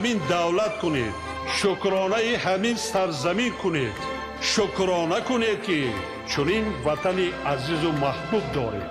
Ҳамин давлат кунед, шукронаи ҳамин сарзамин кунед, шукрона кунед, ки чунин ватани азизу маҳбуб доред.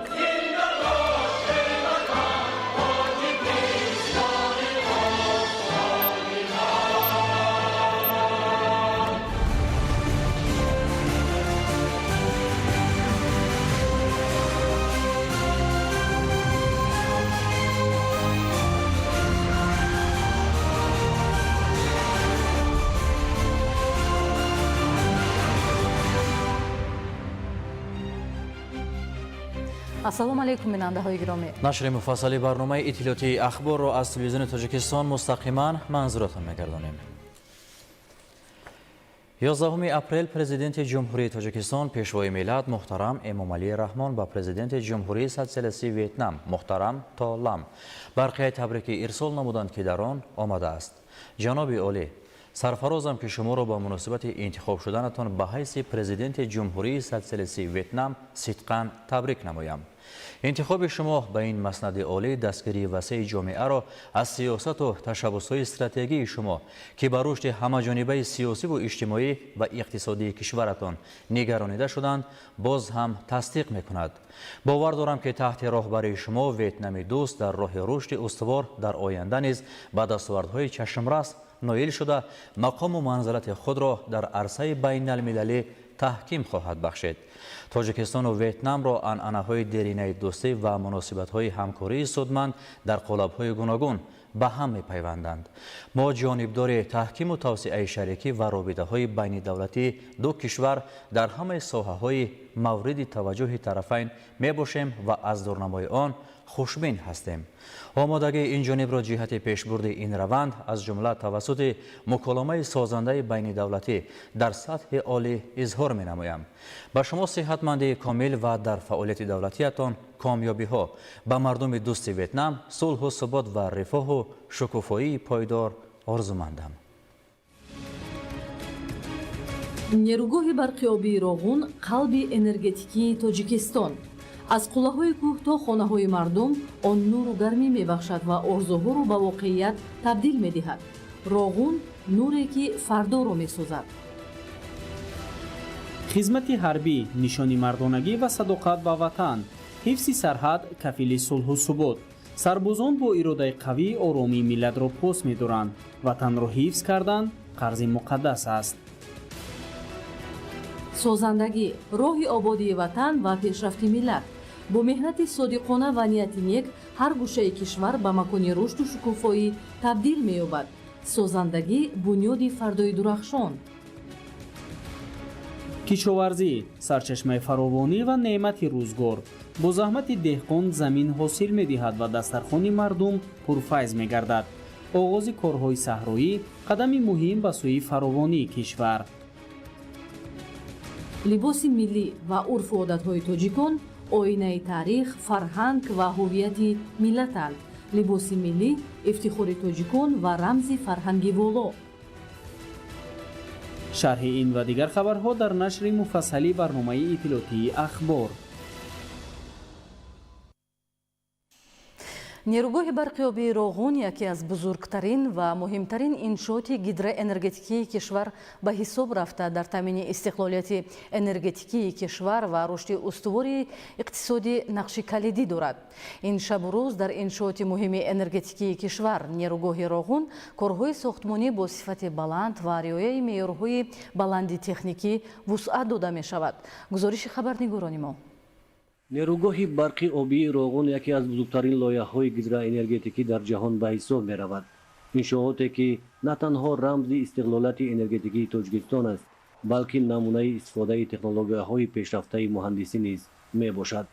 Ассалому алайкум, бинандаҳои гиромӣ. Нашри муфассали барномаи иттилоотии Ахборро аз телевизиони Тоҷикистон мустақиман манзуратон мегардонем. 11 апрел Президенти Ҷумҳурии Тоҷикистон, Пешвои миллат муҳтарам Эмомалӣ Раҳмон ба Президенти Ҷумҳурии Социалистии Вьетнам муҳтарам То Лам барқияи табрикӣ ирсол намуданд, ки дар он омадааст: Ҷаноби олӣ, сарфарозам, ки шуморо ба муносибати интихоб шуданатон ба ҳайси Президенти Ҷумҳурии Социалистии Вьетнам сидқан табрик намоям. Интихоби шумо ба ин маснади олӣ дастгирии васеи ҷомеаро аз сиёсату ташаббусҳои стратегии шумо, ки ба рушди ҳамаҷонибаи сиёсиву иҷтимоӣ ва иқтисодии кишваратон нигаронида шуданд, боз ҳам тасдиқ мекунад. Бовар дорам, ки таҳти роҳбарии шумо Ветнами дӯст дар роҳи рушди устувор дар оянда низ ба дастовардҳои чашмрас ноил шуда, мақому манзалати худро дар арсаи байналмилалӣ таҳким хоҳад бахшид. Тоҷикистону Ветнамро анъанаҳои деринаи дӯстӣ ва муносибатҳои ҳамкории судманд дар қолабҳои гуногун ба ҳам мепайванданд. Мо ҷонибдори таҳкиму тавсеаи шарикӣ ва робитаҳои байнидавлатии ду кишвар дар ҳамаи соҳаҳои мавриди таваҷҷӯҳи тарафайн мебошем ва аз дурнамои он хушбин ҳастем. Омодагии ин ҷонибро ҷиҳати пешбурди ин раванд, аз ҷумла тавассути муколамаи созандаи байнидавлатӣ дар сатҳи олӣ, изҳор менамоям. Ба шумо сиҳатмандии комил ва дар фаъолияти давлатиятон комёбиҳо, ба мардуми дӯсти Ветнам сулҳу субот ва рифоҳу шукуфоии пойдор орзумандам. Нерӯгоҳи барқи обии Роғун, қалби энергетикии Тоҷикистон. Аз қуллаҳои кӯҳ то хонаҳои мардум он нуру гармӣ мебахшад ва орзуҳоро ба воқеият табдил медиҳад. Роғун, нуре, ки фардоро месозад. Хизмати ҳарбӣ нишони мардонагӣ ва садоқат ба ватан, ҳифзи сарҳад кафили сулҳу субот. Сарбозон бо иродаи қавӣ оромии миллатро пос медоранд. Ватанро ҳифз кардан қарзи муқаддас аст. Созандагӣ, роҳи ободии ватан ва пешрафти миллат. Бо меҳнати содиқона ва нияти нек ҳар гӯшаи кишвар ба макони рушду шукуфоӣ табдил меёбад. Созандагӣ, бунёди фардои дурахшон. Кишоварзӣ сарчашмаи фаровонӣ ва неъмати рӯзгор. Бо заҳмати деҳқон замин ҳосил медиҳад ва дастархони мардум пурфайз мегардад. Оғози корҳои саҳроӣ қадами муҳим ба сӯи фаровонии кишвар. Либоси миллӣ ва урфу одатҳои тоҷикон оинаи таърих, фарҳанг ва ҳуввияти миллатанд. Либоси миллӣ, ифтихори тоҷикон ва рамзи фарҳанги воло. Шарҳи ин ва дигар хабарҳо дар нашри муфассали барномаи иттилоотии Ахбор. Нерӯгоҳи барқи обии Роғун яке аз бузургтарин ва муҳимтарин иншооти гидроэнергетикии кишвар ба ҳисоб рафта, дар таъмини истиқлолияти энергетикии кишвар ва рушди устувори иқтисодӣ нақши калидӣ дорад. Ин шабу рӯз дар иншооти муҳими энергетикии кишвар, нерӯгоҳи Роғун, корҳои сохтмонӣ бо сифати баланд ва риояи меъёрҳои баланди техникӣ вусъат дода мешавад. Гузориши хабарнигорони мо. Нерӯгоҳи барқи обии Роғун яке аз бузургтарин лоиҳаҳои гидроэнергетикӣ дар ҷаҳон ба ҳисоб меравад. Иншооте, ки на танҳо рамзи истиқлолияти энергетикии Тоҷикистон аст, балки намунаи истифодаи технологияҳои пешрафтаи муҳандисӣ низ мебошад.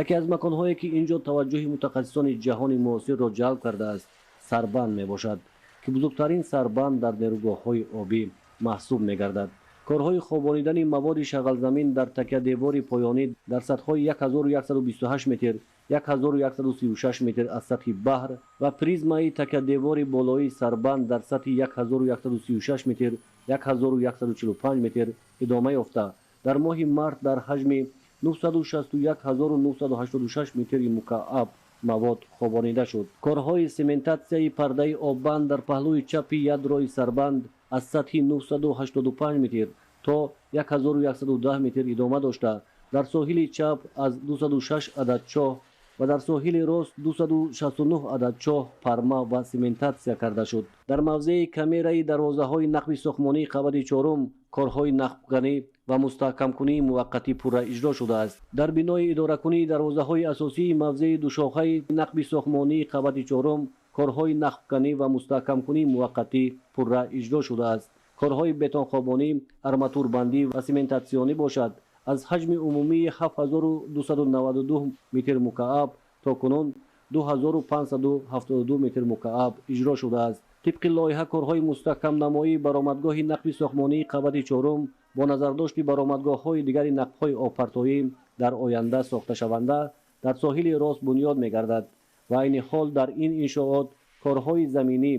Яке аз маконҳое, ки ин ҷо таваҷҷӯҳи мутахассисони ҷаҳони муосирро ҷалб кардааст, сарбанд мебошад, ки бузургтарин сарбанд дар нерӯгоҳҳои обӣ маҳсуб мегардад. Корҳои хобонидани маводи шағалзамин дар такядевори поёнӣ дар сатҳҳои 1128 метр, 1136 метр аз сатҳи баҳр ва призмаи такядевори болоии сарбанд дар сатҳи 1136 метр, 1145 метр идома ёфта, дар моҳи март дар ҳаҷми 961986 метри мукааб Мавод хобонида шуд. Корҳои сементатсияи пардаи оббанд дар паҳлӯи чапи ядрои сарбанд аз сатҳи 985 метр то 1110 метр идома дошта, дар соҳили чап аз 206 адад чоҳ ва дар соҳили рост 269 адад чоҳ парма ва сементатсия карда шуд. Дар мавзеи камераи дарвозаҳои нақби сохтмонии қабати чорум корҳои нақбканӣ ва мустаҳкамкунии муваққатӣ пурра иҷро шудааст. Дар бинои идоракунии дарвозаҳои асосии мавзеи душохаи нақби сохтмонии қабати чорум корҳои нақбканӣ ва мустаҳкамкунии муваққатӣ пурра иҷро шудааст. Корҳои бетонхобонӣ, арматурбандӣ ва сементатсионӣ бошад, аз ҳаҷми умумии 7292 метр мукааб то кунун 2572 метр мукааб иҷро шудааст. Тибқи лоиҳа, корҳои мустаҳкамнамоии баромадгоҳи нақби сохтмонии қабати чорум бо назардошти баромадгоҳҳои дигари нақбҳои обпартоӣ дар оянда сохташаванда дар соҳили рост бунёд мегардад ва айни ҳол дар ин иншоот корҳои заминӣ,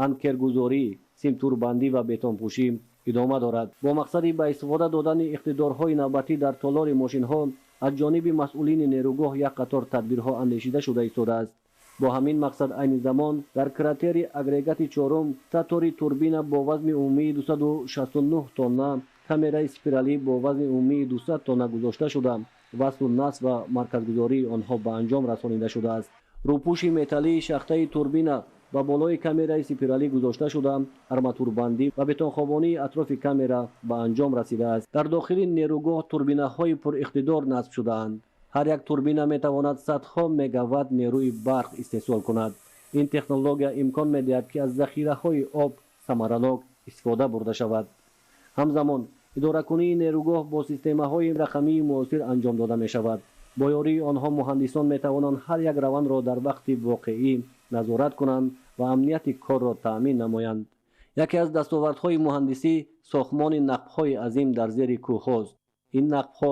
анкергузорӣ, симтурбандӣ ва бетонпӯшӣ идома дорад. Бо мақсади ба истифода додани иқтидорҳои навбатӣ дар толори мошинҳо аз ҷониби масъулини нерӯгоҳ як қатор тадбирҳо андешида шуда истодааст. Бо ҳамин мақсад айни замон дар кратери агрегати чорум статори турбина бо вазни умумии 269 тонна, камераи спиралӣ бо вазни умумии 200 тонна гузошта шуда, васлу насб ва марказгузории онҳо ба анҷом расонида шудааст. Рӯпӯши металлии шахтаи турбина ба болои камераи спиралӣ гузошта шуда, арматурбандӣ ва бетонхобонии атрофи камера ба анҷом расидааст. Дар дохили нерӯгоҳ турбинаҳои пуриқтидор насб шудаанд. Ҳар як турбина метавонад садҳо мегаватт нерӯи барқ истеҳсол кунад. Ин технология имкон медиҳад, ки аз захираҳои об самаранок истифода бурда шавад. Ҳамзамон идоракунии нерӯгоҳ бо системаҳои рақамии муосир анҷом дода мешавад. Бо ёрии онҳо муҳандисон метавонанд ҳар як равандро дар вақти воқеӣ назорат кунанд ва амнияти корро таъмин намоянд. Яке аз дастовардҳои муҳандисӣ сохтмони нақбҳои азим дар зери кӯҳҳост. Ин нақбҳо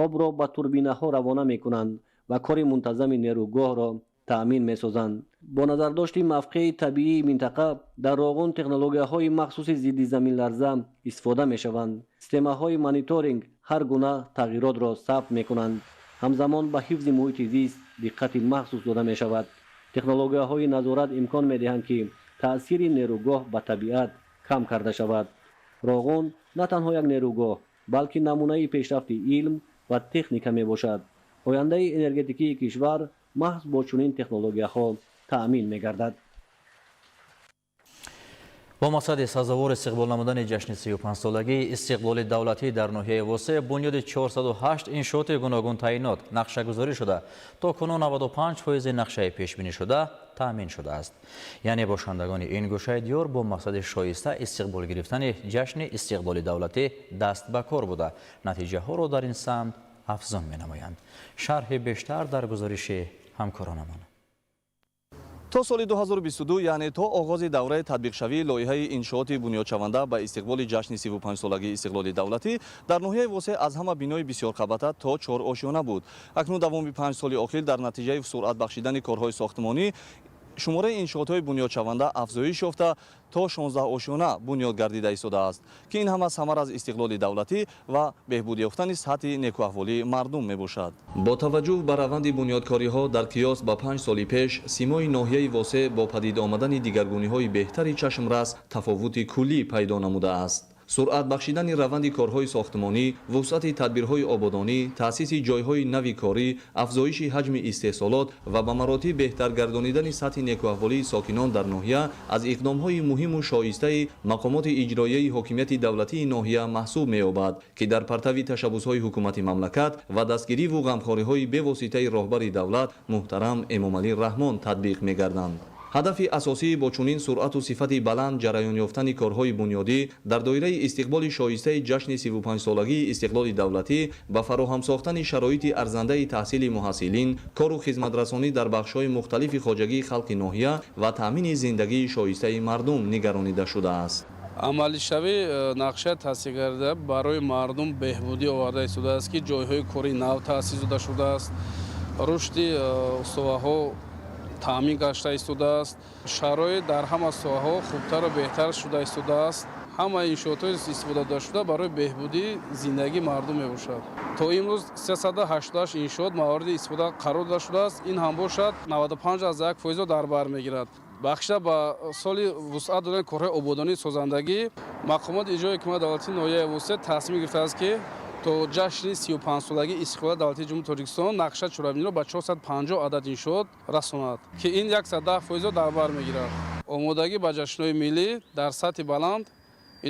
обро ба турбинаҳо равона мекунанд ва кори мунтазами нерӯгоҳро таъмин месозанд. Бо назардошти мавқеи табиии минтақа дар Роғун технологияҳои махсуси зидди заминларза истифода мешаванд. Системаҳои мониторинг ҳар гуна тағйиротро сабт мекунанд. Ҳамзамон ба ҳифзи муҳити зист диққати махсус дода мешавад. Технологияҳои назорат имкон медиҳанд, ки таъсири нерӯгоҳ ба табиат кам карда шавад. Роғун на танҳо як нерӯгоҳ, балки намунаи пешрафти илм ва техника мебошад. Ояндаи энергетикии кишвар маҳз бо чунин технологияҳо таъмин мегардад. Бо мақсади сазовор истиқбол намудани ҷашни 35-солагии истиқлоли давлатӣ дар ноҳияи Восеъ бунёди 408 иншооти гуногун таъинот нақшагузорӣ шуда, то кунун 95% нақшаи пешбинишуда таъмин шудааст. Яъне бошандагони ин гӯшаи диёр бо мақсади шоиста истиқбол гирифтани ҷашни истиқлоли давлатӣ даст ба кор буда, натиҷаҳоро дар ин самт афзун менамоянд. Шарҳи бештар дар гузориши ҳамкоронамон. То соли 2022, яъне то оғози давраи татбиқшавии лоиҳаи иншооти бунёдшаванда ба истиқболи ҷашни 35-солагии истиқлоли давлатӣ, дар ноҳияи Восеъ аз ҳама бинои бисёрқабата то чор ошёна буд. Акнун давоми 5 соли охир дар натиҷаи суръат бахшидани корҳои сохтмонӣ шумораи иншоотҳои бунёдшаванда афзоиш ёфта, то 16 ошёна бунёд гардида истодааст, ки ин ҳама самар аз истиқлоли давлатӣ ва беҳбуд ёфтани сатҳи некуаҳволии мардум мебошад. Бо таваҷҷӯҳ ба раванди бунёдкориҳо дар қиёс ба 5 соли пеш, симои ноҳияи Восеъ бо падид омадани дигаргуниҳои беҳтари чашмрас тафовути куллӣ пайдо намудааст. Суръат бахшидани раванди корҳои сохтмонӣ, вусъати тадбирҳои ободонӣ, таъсиси ҷойҳои нави корӣ, афзоиши ҳаҷми истеҳсолот ва ба маротиб беҳтар гардонидани сатҳи некуаҳволии сокинон дар ноҳия аз иқдомҳои муҳиму шоистаи мақомоти иҷроияи ҳокимияти давлатии ноҳия маҳсуб меёбад, ки дар партави ташаббусҳои ҳукумати мамлакат ва дастгириву ғамхориҳои бевоситаи роҳбари давлат муҳтарам Эмомалӣ Раҳмон татбиқ мегарданд. Ҳадафи асосии бо чунин суръату сифати баланд ҷараён ёфтани корҳои бунёдӣ дар доираи истиқболи шоистаи ҷашни 35-солагии истиқлоли давлатӣ ба фароҳам сохтани шароити арзандаи таҳсили муҳассилин, кору хизматрасонӣ дар бахшҳои мухталифи хоҷагии халқи ноҳия ва таъмини зиндагии шоистаи мардум нигаронида шудааст. Амалишавии нақша таъсис гардида барои мардум беҳбудӣ оварда истодааст, ки ҷойҳои кори нав таъсис дода шудааст, рушди соҳаҳо таъмин гашта истодааст, шароит дар ҳама соҳаҳо хубтару беҳтар шуда истодааст. Ҳамаи иншоотҳои истифода додашуда барои беҳбудии зиндагии мардум мебошад. То имрӯз 388 иншоот мавриди истифода қарор дода шудааст. Ин ҳам бошад 95,1%-ро дар бар мегирад. Бахшида ба соли вусъат додани корҳои ободонии созандагӣ, мақомоти иҷрои ҳукумати давлатии ноҳияи Восеъ тасмим гирифтааст, ки то ҷашни 35-солагии истиқлолияти давлатии Ҷумҳурии Тоҷикистон нақша чорабиниро ба 450 адад иншоот расонад, ки ин 110%-ро дар бар мегирад. Омодагӣ ба ҷашнҳои миллӣ дар сатҳи баланд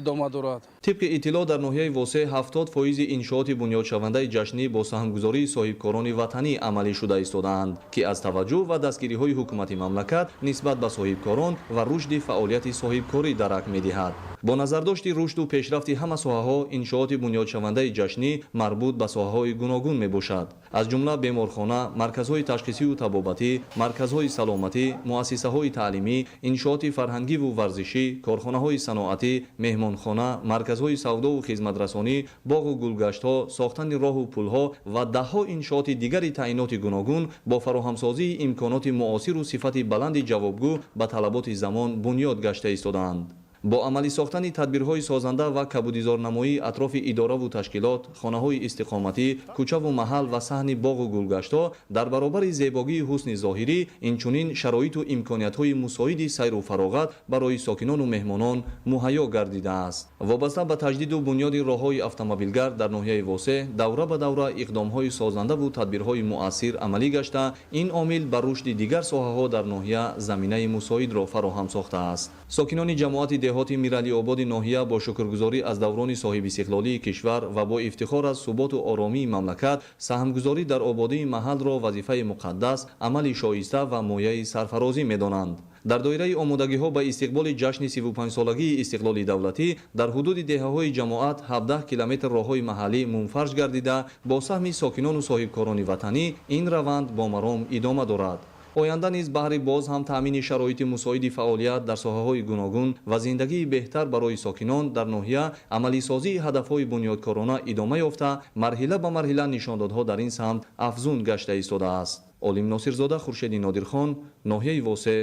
идома дорад. Тибқи иттилоъ, дар ноҳияи Восеъ 70% иншооти бунёдшавандаи ҷашнӣ бо саҳмгузории соҳибкорони ватанӣ амалӣ шуда истодаанд, ки аз таваҷҷӯҳ ва дастгириҳои ҳукумати мамлакат нисбат ба соҳибкорон ва рушди фаъолияти соҳибкорӣ дарак медиҳад. Бо назардошти рушду пешрафти ҳама соҳаҳо, иншооти бунёдшавандаи ҷашнӣ марбут ба соҳаҳои гуногун мебошад, аз ҷумла беморхона, марказҳои ташхисию табобатӣ, марказҳои саломатӣ, муассисаҳои таълимӣ, иншооти фарҳангиву варзишӣ, корхонаҳои саноатӣ, меҳмонхона, марказҳои савдову хизматрасонӣ, боғу гулгаштҳо, сохтани роҳу пулҳо ва даҳҳо иншооти дигари таъиноти гуногун бо фароҳамсозии имконоти муосиру сифати баланди ҷавобгӯ ба талаботи замон бунёд гашта истодаанд. Бо амалӣ сохтани тадбирҳои созанда ва кабудизорнамоии атрофи идораву ташкилот, хонаҳои истиқоматӣ, кӯчаву маҳал ва саҳни боғу гулгаштҳо дар баробари зебогии ҳусни зоҳирӣ, инчунин шароиту имкониятҳои мусоиди сайру фароғат барои сокинону меҳмонон муҳайё гардидааст. Вобаста ба таҷдиду бунёди роҳҳои автомобилгард дар ноҳияи Восеъ давра ба давра иқдомҳои созандаву тадбирҳои муассир амалӣ гашта, ин омил ба рушди дигар соҳаҳо дар ноҳия заминаи мусоидро фароҳам сохтааст. Сокинони ҷамоати деҳоти Миралиободи ноҳия бо шукргузорӣ аз даврони соҳибистиқлолии кишвар ва бо ифтихор аз суботу оромии мамлакат, саҳмгузорӣ дар ободии маҳалро вазифаи муқаддас, амали шоиста ва мояи сарфарозӣ медонанд. Дар доираи омодагиҳо ба истиқболи ҷашни 35-солагии истиқлоли давлатӣ дар ҳудуди деҳаҳои ҷамоат 17 километр роҳҳои маҳаллӣ мунфарш гардида, бо саҳми сокинону соҳибкорони ватанӣ ин раванд бо маром идома дорад. Оянда низ баҳри боз ҳам таъмини шароити мусоиди фаъолият дар соҳаҳои гуногун ва зиндагии беҳтар барои сокинон дар ноҳия амалисозии ҳадафҳои бунёдкорона идома ёфта, марҳила ба марҳила нишондодҳо дар ин самт афзун гашта истодааст. Олим Носирзода, Хуршеди Нодирхон, ноҳияи Восеъ,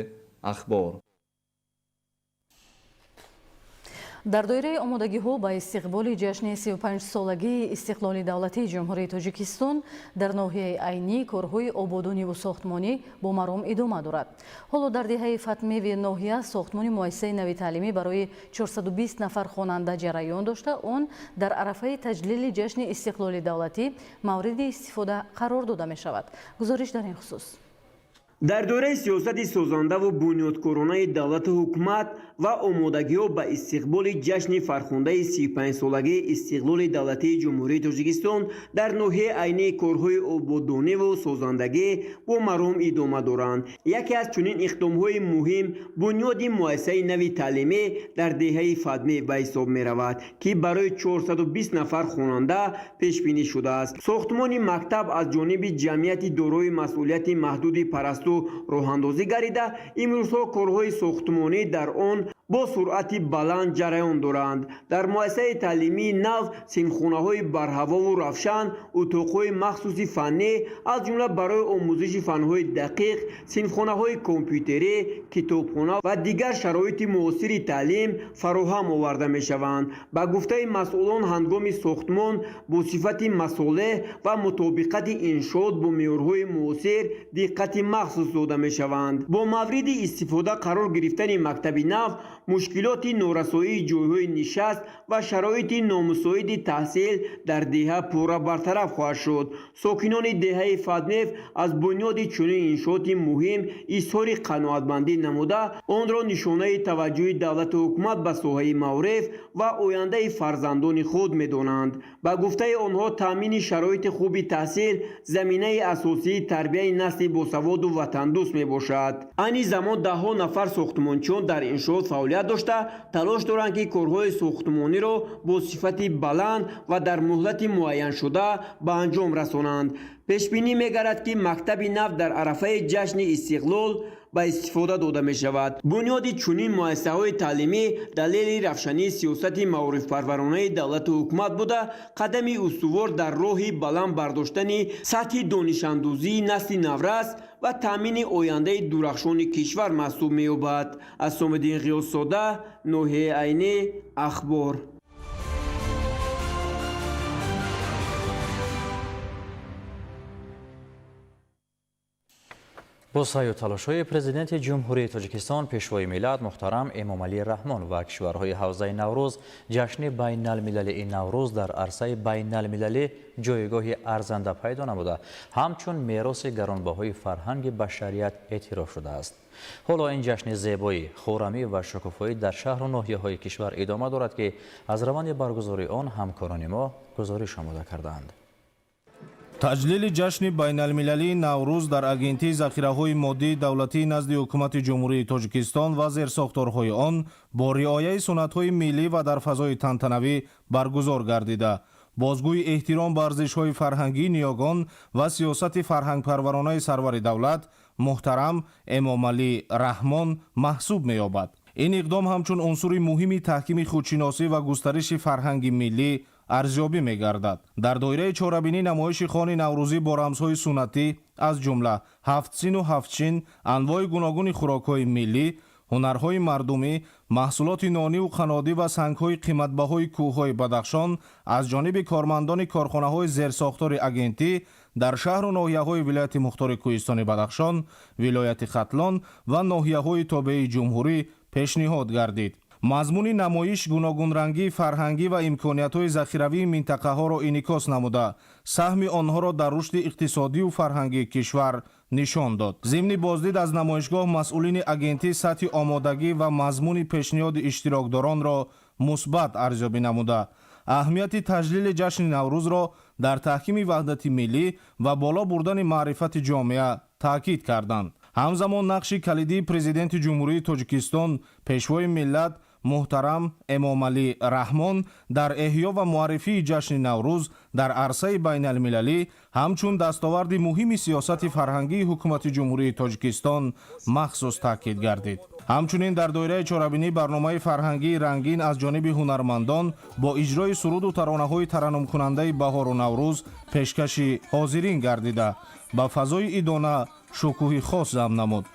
Ахбор. Дар доираи омодагиҳо ба истиқболи ҷашни 35-солагии истиқлоли давлатии Ҷумҳурии Тоҷикистон дар ноҳияи Айнӣ корҳои ободониву сохтмонӣ бо маром идома дорад. Ҳоло дар деҳаи Фатмеви ноҳия сохтмони муассисаи нави таълимӣ барои 420 нафар хонанда ҷараён дошта, он дар арафаи таҷлили ҷашни истиқлоли давлатӣ мавриди истифода қарор дода мешавад. Гузориш дар ин хусус. Дар доираи сиёсати созандаву бунёдкоронаи давлату ҳукумат ва омодагиҳо ба истиқболи ҷашни фархундаи 35-солагии истиқлоли давлатии Ҷумҳурии Тоҷикистон дар ноҳияи Айнӣ корҳои ободониву созандагӣ бо маром идома доранд. Яке аз чунин иқдомҳои муҳим бунёди муассисаи нави таълимӣ дар деҳаи Фатме ба ҳисоб меравад, ки барои 420 нафар хонанда пешбинӣ шудааст. Сохтмони мактаб аз ҷониби ҷамъияти дорои масъулияти маҳдуди Парасту роҳандозӣ гардида, имрӯзҳо корҳои сохтмонӣ дар он бо суръати баланд ҷараён доранд. Дар муассисаи таълимии нав синфхонаҳои барҳавову равшан, утоқҳои махсуси фаннӣ, аз ҷумла барои омӯзиши фанҳои дақиқ, синфхонаҳои компютерӣ, китобхона ва дигар шароити муосири таълим фароҳам оварда мешаванд. Ба гуфтаи масъулон, ҳангоми сохтмон бо сифати масолеҳ ва мутобиқати иншоот бо меъёрҳои муосир диққати махсус дода мешаванд. Бо мавриди истифода қарор гирифтани мактаби нав, мушкилоти норасоии ҷойҳои нишаст ва шароити номусоиди таҳсил дар деҳа пурра бартараф хоҳад шуд. Сокинони деҳаи Фатмев аз бунёди чунин иншооти муҳим изҳори қаноатмандӣ намуда, онро нишонаи таваҷҷӯҳи давлату ҳукумат ба соҳаи маориф ва ояндаи фарзандони худ медонанд. Ба гуфтаи онҳо, таъмини шароити хуби таҳсил заминаи асосии тарбияи насли босаводу ватандӯст мебошад. Айни замон даҳҳо нафар сохтмончиён дар иншоот фаъолият дошта, талош доранд, ки корҳои сохтмониро бо сифати баланд ва дар муҳлати муайяншуда ба анҷом расонанд. Пешбинӣ мегардад, ки мактаби нав дар арафаи ҷашни истиқлол ба истифода дода мешавад. Бунёди чунин муассисаҳои таълимӣ далели равшании сиёсати маорифпарваронаи давлату ҳукумат буда, қадами устувор дар роҳи баланд бардоштани сатҳи донишандӯзии насли наврас ва таъмини ояндаи дурахшони кишвар маҳсуб меёбад. Асомиддин Ғиёсзода, ноҳияи Айнӣ, Ахбор. Бо саъю талошҳои Президенти Ҷумҳурии Тоҷикистон, Пешвои миллат муҳтарам Эмомалӣ Раҳмон ва кишварҳои ҳавзаи Наврӯз, ҷашни байналмилалии Наврӯз дар арсаи байналмилалӣ ҷойгоҳи арзанда пайдо намуда, ҳамчун мероси гаронбаҳои фарҳанги башарият эътироф шудааст. Ҳоло ин ҷашни зебоӣ, хӯрамӣ ва шукуфоӣ дар шаҳру ноҳияҳои кишвар идома дорад, ки аз раванди баргузории он ҳамкорони мо гузориш омода кардаанд. Таҷлили ҷашни байналмилалии Наврӯз дар Агентии захираҳои моддии давлатии назди Ҳукумати Ҷумҳурии Тоҷикистон ва зерсохторҳои он бо риояи суннатҳои миллӣ ва дар фазои тантанавӣ баргузор гардида, бозгӯи эҳтиром ба арзишҳои фарҳангии ниёгон ва сиёсати фарҳангпарваронаи сарвари давлат муҳтарам Эмомалӣ Раҳмон маҳсуб меёбад. Ин иқдом ҳамчун унсури муҳими таҳкими худшиносӣ ва густариши фарҳанги миллӣ арзёбӣ мегардад. Дар доираи чорабинӣ намоиши хони наврӯзӣ бо рамзҳои суннатӣ, аз ҷумла ҳафтсину ҳафтчин, анвои гуногуни хӯрокҳои миллӣ, ҳунарҳои мардумӣ, маҳсулоти нониву қаннодӣ ва сангҳои қиматбаҳои кӯҳҳои Бадахшон аз ҷониби кормандони корхонаҳои зерсохтори агентӣ дар шаҳру ноҳияҳои вилояти мухтори Кӯҳистони Бадахшон, вилояти Хатлон ва ноҳияҳои тобеии ҷумҳурӣ пешниҳод гардид. Мазмуни намоиш гуногунрангии фарҳангӣ ва имкониятҳои захиравии минтақаҳоро инъикос намуда, саҳми онҳоро дар рушди иқтисодиву фарҳангии кишвар нишон дод. Зимни боздид аз намоишгоҳ масъулини агентӣ сатҳи омодагӣ ва мазмуни пешниҳоди иштирокдоронро мусбат арзёбӣ намуда, аҳамияти таҷлили ҷашни Наврӯзро дар таҳкими ваҳдати миллӣ ва боло бурдани маърифати ҷомеа таъкид карданд. Ҳамзамон нақши калидии Президенти Ҷумҳурии Тоҷикистон, Пешвои миллат муҳтарам Эмомалӣ Раҳмон дар эҳё ва муаррифии ҷашни Наврӯз дар арсаи байналмилалӣ ҳамчун дастоварди муҳими сиёсати фарҳангии Ҳукумати Ҷумҳурии Тоҷикистон махсус таъкид гардид. Ҳамчунин дар доираи чорабинӣ барномаи фарҳангии рангин аз ҷониби ҳунармандон бо иҷрои суруду таронаҳои тараннумкунандаи баҳору Наврӯз пешкаши ҳозирин гардида, ба фазои идона шукӯҳи хос зам намуд.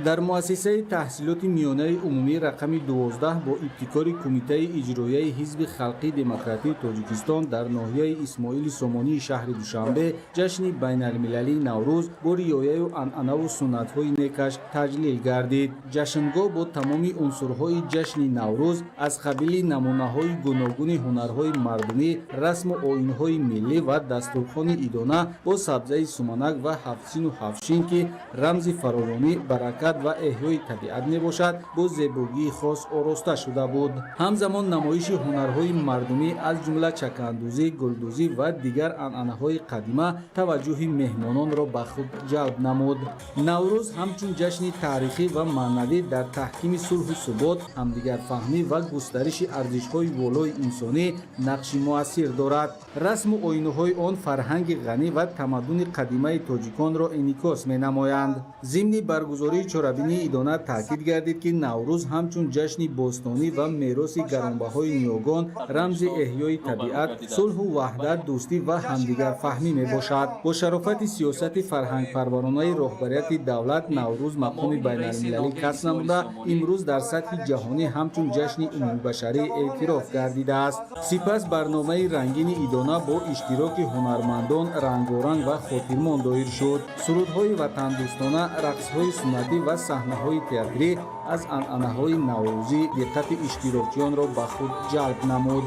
Дар муассисаи таҳсилоти миёнаи умумӣ рақами 12 бо ибтикори Кумитаи иҷроияи Ҳизби халқии демократии Тоҷикистон дар ноҳияи Исмоили Сомонии шаҳри Душанбе ҷашни байналмилалии Наврӯз бо риояю анъанаву суннатҳои некаш таҷлил гардид. Ҷашнгоҳ бо тамоми унсурҳои ҷашни Наврӯз аз қабили намунаҳои гуногуни ҳунарҳои мардумӣ, расму оинҳои миллӣ ва дастурхони идона бо сабзаи суманак ва ҳафтсину ҳафтшин, ки рамзи фаровонӣ, баракат ва эҳёи табиат мебошад, бо зебогии хос ороста шуда буд. Ҳамзамон намоиши ҳунарҳои мардумӣ, аз ҷумла чакандӯзӣ, гулдӯзӣ ва дигар анъанаҳои қадима таваҷҷӯҳи меҳмононро ба худ ҷалб намуд. Наврӯз ҳамчун ҷашни таърихӣ ва маънавӣ дар таҳкими сулҳу субот, ҳамдигарфаҳмӣ ва густариши арзишҳои волои инсонӣ нақши муассир дорад. Расму оинҳои он фарҳанги ғанӣ ва тамаддуни қадимаи тоҷиконро инъикос менамоянд. Зимни баргузории чорабинии идона таъкид гардид, ки Наврӯз ҳамчун ҷашни бостонӣ ва мероси гаронбаҳои ниёгон рамзи эҳёи табиат, сулҳу ваҳдат, дӯстӣ ва ҳамдигарфаҳмӣ мебошад. Бо шарофати сиёсати фарҳангпарваронаи роҳбарияти давлат Наврӯз мақоми байналмилалӣ касб намуда, имрӯз дар сатҳи ҷаҳонӣ ҳамчун ҷашни умумибашарӣ эътироф гардидааст. Сипас барномаи рангини идона бо иштироки ҳунармандон рангоранг ва хотирмон доир шуд. Сурудҳои ватандӯстона, рақсҳои суннатӣ ва саҳнаҳои театрӣ аз анъанаҳои наврӯзӣ диққати иштирокчиёнро ба худ ҷалб намуд.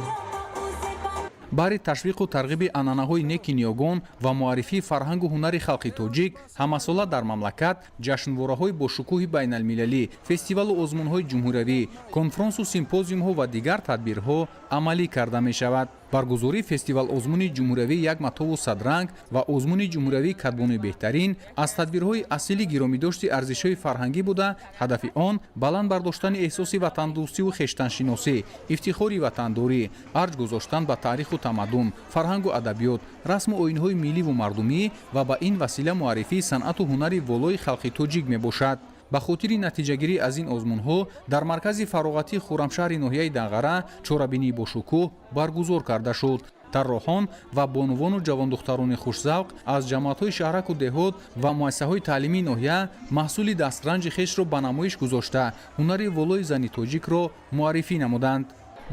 Баҳри ташвиқу тарғиби анъанаҳои неки ниёгон ва муаррифии фарҳангу ҳунари халқи тоҷик ҳамасола дар мамлакат ҷашнвораҳои бошукӯҳи байналмилалӣ, фестивалу озмунҳои ҷумҳуриявӣ, конфронсу симпозиумҳо ва дигар тадбирҳо амалӣ карда мешавад. Баргузории фестивал-озмуни ҷумҳуриявии як матову садранг ва озмуни ҷумҳуриявии кадбонуи беҳтарин аз тадбирҳои асили гиромидошти арзишҳои фарҳангӣ буда, ҳадафи он баланд бардоштани эҳсоси ватандӯстиву хештаншиносӣ, ифтихори ватандорӣ, арҷ гузоштан ба таъриху тамаддун, фарҳангу адабиёт, расму оинҳои милливу мардумӣ ва ба ин васила муаррифии санъату ҳунари волои халқи тоҷик мебошад. Ба хотири натиҷагирӣ аз ин озмунҳо дар маркази фароғатии Хуррамшаҳри ноҳияи Данғара чорабинии бошукӯҳ баргузор карда шуд. Тарроҳон ва бонувону ҷавондухтарони хушзавқ аз ҷамоатҳои шаҳраку деҳот ва муассисаҳои таълимии ноҳия маҳсули дастранҷи хешро ба намоиш гузошта, ҳунари волои зани тоҷикро муаррифӣ намуданд.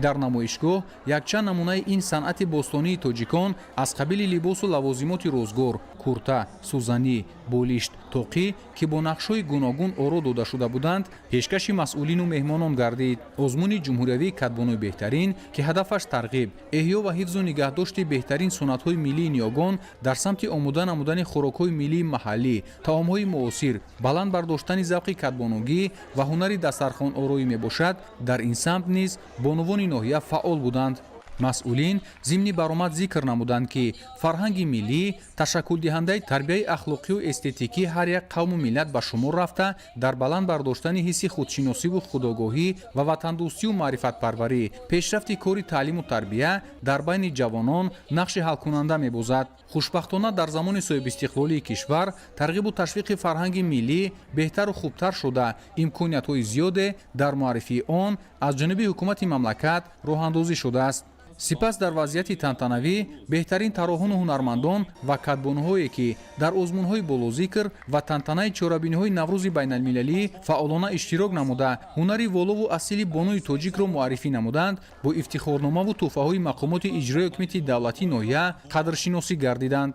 Дар намоишгоҳ якчанд намунаи ин санъати бостонии тоҷикон аз қабили либосу лавозимоти рӯзгор, курта, сӯзанӣ, болишт, тоқӣ, ки бо нақшҳои гуногун оро дода шуда буданд, пешкаши масъулину меҳмонон гардид. Озмуни ҷумҳуриявии «Кадбонуи беҳтарин», ки ҳадафаш тарғиб, эҳё ва ҳифзу нигаҳдошти беҳтарин суннатҳои миллии ниёгон дар самти омода намудани хӯрокҳои миллии маҳаллӣ, таомҳои муосир, баланд бардоштани завқи кадбонугӣ ва ҳунари дастархонороӣ мебошад, дар ин самт низ бонувони ноҳия фаъол буданд. Масъулин зимни баромад зикр намуданд, ки фарҳанги миллӣ ташаккулдиҳандаи тарбияи ахлоқию эстетикии ҳар як қавму миллат ба шумор рафта, дар баланд бардоштани ҳисси худшиносиву худогоҳӣ ва ватандӯстию маърифатпарварӣ, пешрафти кори таълиму тарбия дар байни ҷавонон нақши ҳалкунанда мебозад. Хушбахтона, дар замони соҳибистиқлолии кишвар тарғибу ташвиқи фарҳанги миллӣ беҳтару хубтар шуда, имкониятҳои зиёде дар муаррифии он аз ҷониби ҳукумати мамлакат роҳандозӣ шудааст. Сипас дар вазъияти тантанавӣ беҳтарин тарроҳону ҳунармандон ва кадбонуҳое, ки дар озмунҳои болозикр ва тантанаи чорабиниҳои Наврӯзи байналмилалӣ фаъолона иштирок намуда, ҳунари волову асили бонуи тоҷикро муаррифӣ намуданд, бо ифтихорномаву тӯҳфаҳои мақомоти иҷрои ҳукумати давлатии ноҳия қадршиносӣ гардиданд.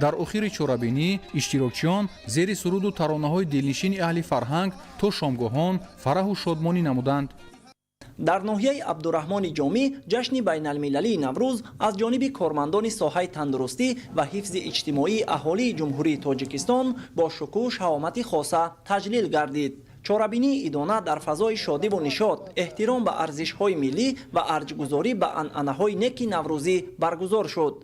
Дар охири чорабинӣ иштирокчиён зери суруду таронаҳои дилнишини аҳли фарҳанг то шомгоҳон фараҳу шодмонӣ намуданд. Дар ноҳияи Абдураҳмони Ҷомӣ ҷашни байналмилалии Наврӯз аз ҷониби кормандони соҳаи тандурустӣ ва ҳифзи иҷтимоии аҳолии Ҷумҳурии Тоҷикистон бо шукӯҳу шаҳомати хоса таҷлил гардид. Чорабинии идона дар фазои шодиву нишот, эҳтиром ба арзишҳои миллӣ ва арҷгузорӣ ба анъанаҳои неки наврӯзӣ баргузор шуд.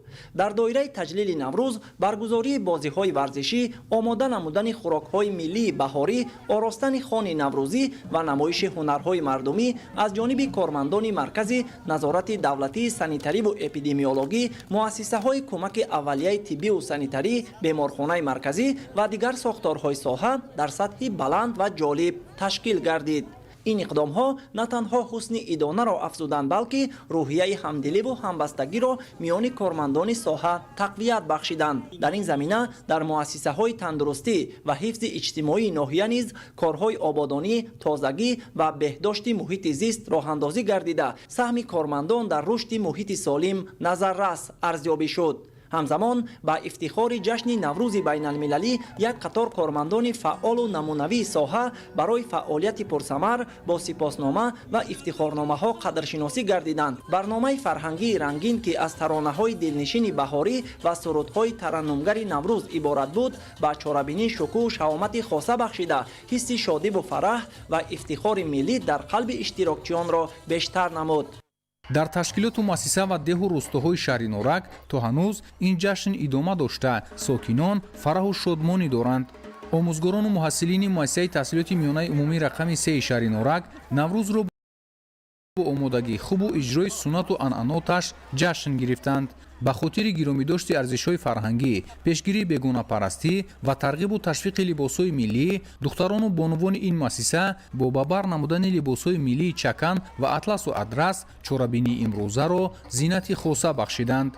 Дар доираи таҷлили Наврӯз баргузории бозиҳои варзишӣ, омода намудани хӯрокҳои миллии баҳорӣ, оростани хони наврӯзӣ ва намоиши ҳунарҳои мардумӣ аз ҷониби кормандони Маркази назорати давлатии санитариву эпидемиологӣ, муассисаҳои кӯмаки аввалияи тиббиву санитарӣ, беморхонаи марказӣ ва дигар сохторҳои соҳа дар сатҳи баланд ва ҷолиб ташкил гардид. Ин иқдомҳо на танҳо ҳусни идонаро афзуданд, балки рӯҳияи ҳамдиливу ҳамбастагиро миёни кормандони соҳа тақвият бахшиданд. Дар ин замина дар муассисаҳои тандурустӣ ва ҳифзи иҷтимоии ноҳия низ корҳои ободонӣ, тозагӣ ва беҳдошти муҳити зист роҳандозӣ гардида, саҳми кормандон дар рушди муҳити солим назаррас арзёбӣ шуд. Ҳамзамон ба ифтихори ҷашни Наврӯзи байналмилалӣ як қатор кормандони фаъолу намунавии соҳа барои фаъолияти пурсамар бо сипоснома ва ифтихорномаҳо қадршиносӣ гардиданд. Барномаи фарҳангии рангин, ки аз таронаҳои дилнишини баҳорӣ ва сурудҳои тараннумгари Наврӯз иборат буд, ба чорабинӣ шукӯҳу шаҳомати хоса бахшида, ҳисси шодиву фараҳ ва ифтихори миллӣ дар қалби иштирокчиёнро бештар намуд. Дар ташкилоту муассиса ва деҳу рӯстоҳои шаҳри Норак то ҳанӯз ин ҷашн идома дошта, сокинон фараҳу шодмонӣ доранд. Омӯзгорону муҳассилини муассисаи таҳсилоти миёнаи умумии рақами сеи шаҳри Норак Наврӯзро бо омодагии хубу иҷрои суннату анъаноташ ҷашн гирифтанд. Ба хотири гиромидошти арзишҳои фарҳангӣ, пешгирии бегонапарастӣ ва тарғибу ташвиқи либосҳои миллӣ, духтарону бонувони ин муассиса бо ба бар намудани либосҳои миллии чакан ва атласу адрас чорабинии имрӯзаро зинати хоса бахшиданд.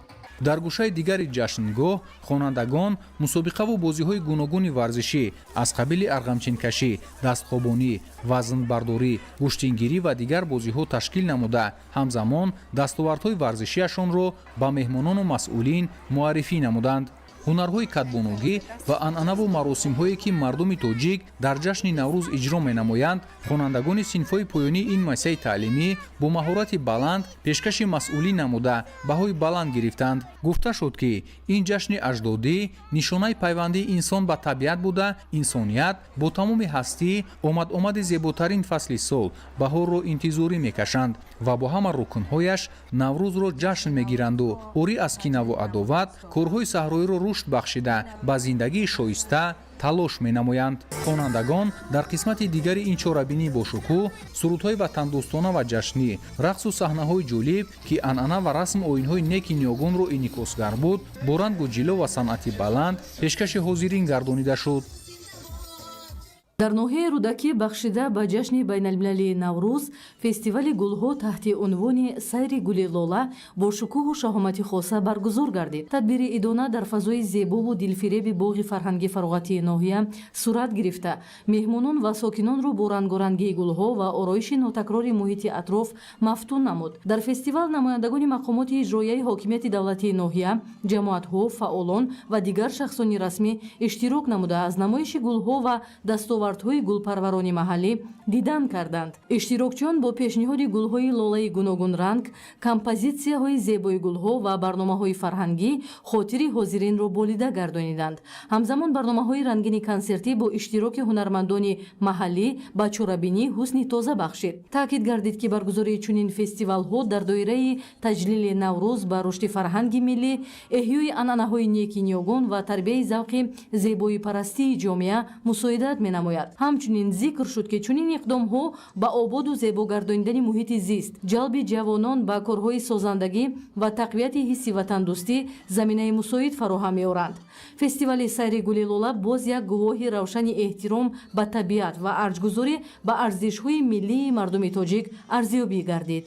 Дар гӯшаи дигари ҷашнгоҳ хонандагон мусобиқаву бозиҳои гуногуни варзишӣ аз қабили арғамчинкашӣ, дастхобонӣ, вазнбардорӣ, гӯштингирӣ ва дигар бозиҳо ташкил намуда, ҳамзамон дастовардҳои варзишиашонро ба меҳмонону масъулин муаррифӣ намуданд. Ҳунарҳои кадбонугӣ ва анъанаву маросимҳое, ки мардуми тоҷик дар ҷашни Наврӯз иҷро менамоянд, хонандагони синфҳои поёнии ин муассисаи таълимӣ бо маҳорати баланд пешкаши масъулин намуда, баҳои баланд гирифтанд. Гуфта шуд, ки ин ҷашни аҷдодӣ нишонаи пайвандии инсон ба табиат буда, инсоният бо тамоми ҳастӣ омад-омади зеботарин фасли сол, баҳорро интизорӣ мекашанд ва бо ҳама рукнҳояш Наврӯзро ҷашн мегиранду орӣ аз кинаву адоват, корҳои саҳроиро рушд бахшида, ба зиндагии шоиста талош менамоянд. Хонандагон дар қисмати дигари ин чорабинии бошукӯҳ сурудҳои ватандӯстона ва ҷашнӣ, рақсу саҳнаҳои ҷолиб, ки анъана ва расму оинҳои неки ниёгонро инъикосгар буд, бо рангу ҷило ва санъати баланд пешкаши ҳозирин гардонида шуд. Дар ноҳияи Рӯдакӣ бахшида ба ҷашни байналмилалии Наврӯз фестивали гулҳо таҳти унвони «Сайри гули лола» бо шукӯҳу шаҳомати хоса баргузор гардид. Тадбири идона дар фазои зебову дилфиреби боғи фарҳанги фароғатии ноҳия сурат гирифта, меҳмонон ва сокинонро бо рангорангии гулҳо ва ороиши нотакрори муҳити атроф мафтун намуд. Дар фестивал намояндагони мақомоти иҷроияи ҳокимияти давлатии ноҳия, ҷамоатҳо, фаъолон ва дигар шахсони расмӣ иштирок намуда, аз намоиши гулҳо ва дастовардҳои гулпарварони маҳаллӣ дидан карданд. Иштирокчиён бо пешниҳоди гулҳои лолаи гуногунранг, композитсияҳои зебои гулҳо ва барномаҳои фарҳангӣ хотири ҳозиринро болида гардониданд. Ҳамзамон барномаҳои рангини консертӣ бо иштироки ҳунармандони маҳаллӣ ба чорабинӣ ҳусни тоза бахшид. Таъкид гардид, ки баргузории чунин фестивалҳо дар доираи таҷлили Наврӯз ба рушди фарҳанги миллӣ, эҳёи анъанаҳои неки ниёгон ва тарбияи завқи зебоипарастии ҷомеа мусоидат менамояд. Ҳамчунин зикр шуд, ки чунин иқдомҳо ба ободу зебо гардонидани муҳити зист, ҷалби ҷавонон ба корҳои созандагӣ ва тақвияти ҳисси ватандӯстӣ заминаи мусоид фароҳам меоранд. Фестивали «Сайри гули лола» боз як гувоҳи равшани эҳтиром ба табиат ва арҷгузорӣ ба арзишҳои миллии мардуми тоҷик арзёбӣ гардид.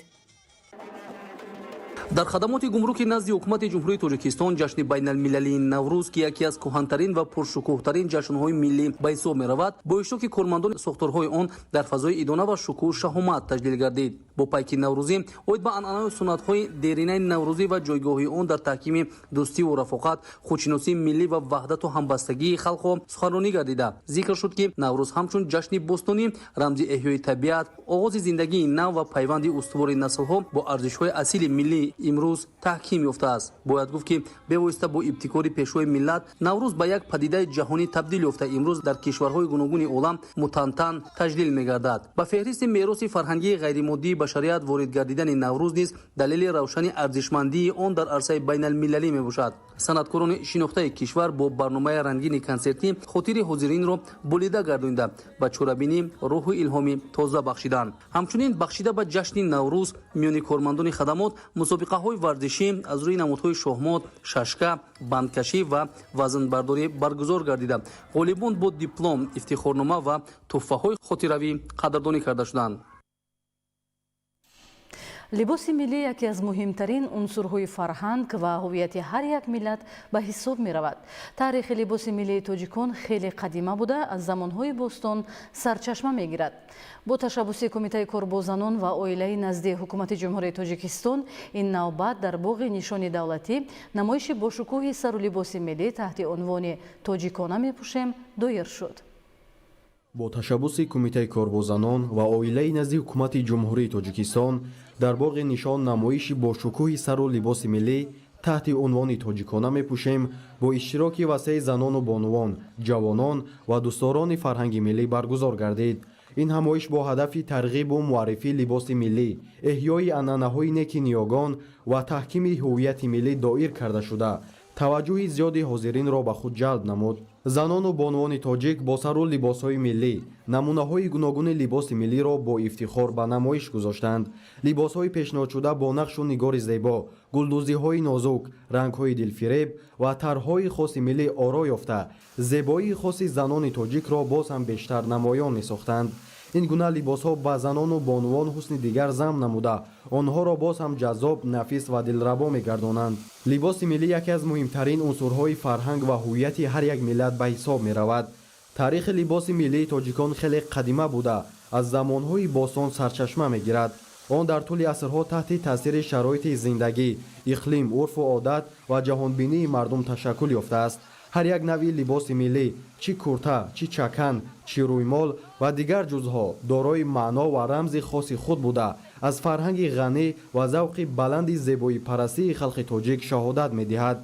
Дар хадамоти гумруки назди ҳукумати Ҷумҳурии Тоҷикистон ҷашни байналмилалии Наврӯз, ки яке аз кӯҳантарин ва пуршукӯҳтарин ҷашнҳои миллӣ ба ҳисоб меравад, бо иштироки кормандони сохторҳои он дар фазои идона ва шукӯҳу шаҳомат таҷлил гардид. Бо пайки наврӯзӣ оид ба анъанаю суннатҳои деринаи наврӯзӣ ва ҷойгоҳи он дар таҳкими дӯстиву рафоқат, худшиносии миллӣ ва ваҳдату ҳамбастагии халқҳо суханронӣ гардида, зикр шуд, ки Наврӯз ҳамчун ҷашни бостонӣ рамзи эҳёи табиат, оғози зиндагии нав ва пайванди устувори наслҳо бо арзишҳои асили миллӣ имрӯз таҳким ёфтааст. Бояд гуфт, ки бевосита бо ибтикори Пешвои миллат Наврӯз ба як падидаи ҷаҳонӣ табдил ёфта, имрӯз дар кишварҳои гуногуни олам мутантан таҷлил мегардад. Ба феҳристи мероси фарҳангии ғайримоддии башарият ворид гардидани Наврӯз низ далели равшани арзишмандии он дар арсаи байналмилалӣ мебошад. Санъаткорони шинохтаи кишвар бо барномаи рангини консертӣ хотири ҳозиринро болида гардонида, ба чорабинӣ рӯҳу илҳоми тоза бахшиданд. Ҳамчунин бахшида ба ҷашни Наврӯз миёни кормандони хадамот мусобиқаҳои варзишӣ аз рӯи намудҳои шоҳмот, шашка, бандкашӣ ва вазнбардорӣ баргузор гардида, ғолибон бо диплом, ифтихорнома ва тӯҳфаҳои хотиравӣ қадрдонӣ карда шуданд. Либоси миллӣ яке аз муҳимтарин унсурҳои фарҳанг ва ҳуввияти ҳар як миллат ба ҳисоб меравад. Таърихи либоси миллии тоҷикон хеле қадима буда, аз замонҳои бостон сарчашма мегирад. Бо ташаббуси Кумитаи кор бо занон ва оилаи назди Ҳукумати Ҷумҳурии Тоҷикистон ин навбат дар боғи Нишони давлатӣ намоиши бошукӯҳи сару либоси миллӣ таҳти унвони «Тоҷикона мепӯшем» доир шуд. Бо ташаббуси Кумитаи кор бо занон ва оилаи назди Ҳукумати Ҷумҳурии Тоҷикистон дар боғи Нишон намоиши бошукӯҳи сару либоси миллӣ таҳти унвони «Тоҷикона мепӯшем» бо иштироки васеи занону бонувон, ҷавонон ва дӯстдорони фарҳанги миллӣ баргузор гардид. Ин ҳамоиш бо ҳадафи тарғибу муаррифии либоси миллӣ, эҳёи анъанаҳои неки ниёгон ва таҳкими ҳуввияти миллӣ доир карда шуда, таваҷҷӯҳи зиёди ҳозиринро ба худ ҷалб намуд. Занону бонувони тоҷик бо сару либосҳои миллӣ намунаҳои гуногуни либоси миллиро бо ифтихор ба намоиш гузоштанд. Либосҳои пешниҳодшуда бо нақшу нигори зебо, гулдӯзиҳои нозук, рангҳои дилфиреб ва тарҳҳои хоси миллӣ оро ёфта, зебоии хоси занони тоҷикро боз ҳам бештар намоён месохтанд. Ин гуна либосҳо ба занону бонувон ҳусни дигар зам намуда, онҳоро боз ҳам ҷаззоб, нафис ва дилрабо мегардонанд. Либоси миллӣ яке аз муҳимтарин унсурҳои фарҳанг ва ҳуввияти ҳар як миллат ба ҳисоб меравад. Таърихи либоси миллии тоҷикон хеле қадима буда, аз замонҳои бостон сарчашма мегирад. Он дар тӯли асрҳо таҳти таъсири шароити зиндагӣ, иқлим, урфу одат ва ҷаҳонбинии мардум ташаккул ёфтааст. Ҳар як навъи либоси миллӣ, чӣ курта, чӣ чакан, чӣ рӯймол ва дигар ҷузъҳо, дорои маъно ва рамзи хоси худ буда, аз фарҳанги ғанӣ ва завқи баланди зебоипарастии халқи тоҷик шаҳодат медиҳад.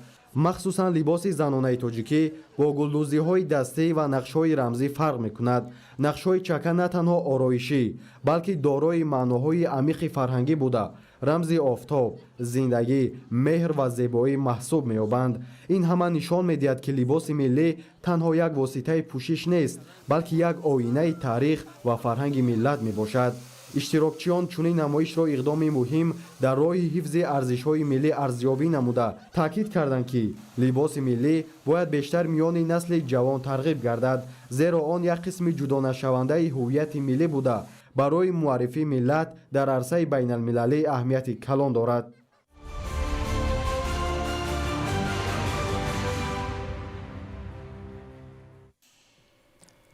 Махсусан либоси занонаи тоҷикӣ бо гулдӯзиҳои дастӣ ва нақшҳои рамзӣ фарқ мекунад. Нақшҳои чакан на танҳо ороишӣ, балки дорои маъноҳои амиқи фарҳангӣ буда, рамзи офтоб, зиндагӣ, меҳр ва зебоӣ маҳсуб меёбанд. Ин ҳама нишон медиҳад, ки либоси миллӣ танҳо як воситаи пӯшиш нест, балки як оинаи таърих ва фарҳанги миллат мебошад. Иштирокчиён чунин намоишро иқдоми муҳим дар роҳи ҳифзи арзишҳои миллӣ арзёбӣ намуда, таъкид карданд, ки либоси миллӣ бояд бештар миёни насли ҷавон тарғиб гардад, зеро он як қисми ҷудонашавандаи ҳуввияти миллӣ буда, барои муаррифии миллат дар арсаи байналмилалӣ аҳамияти калон дорад.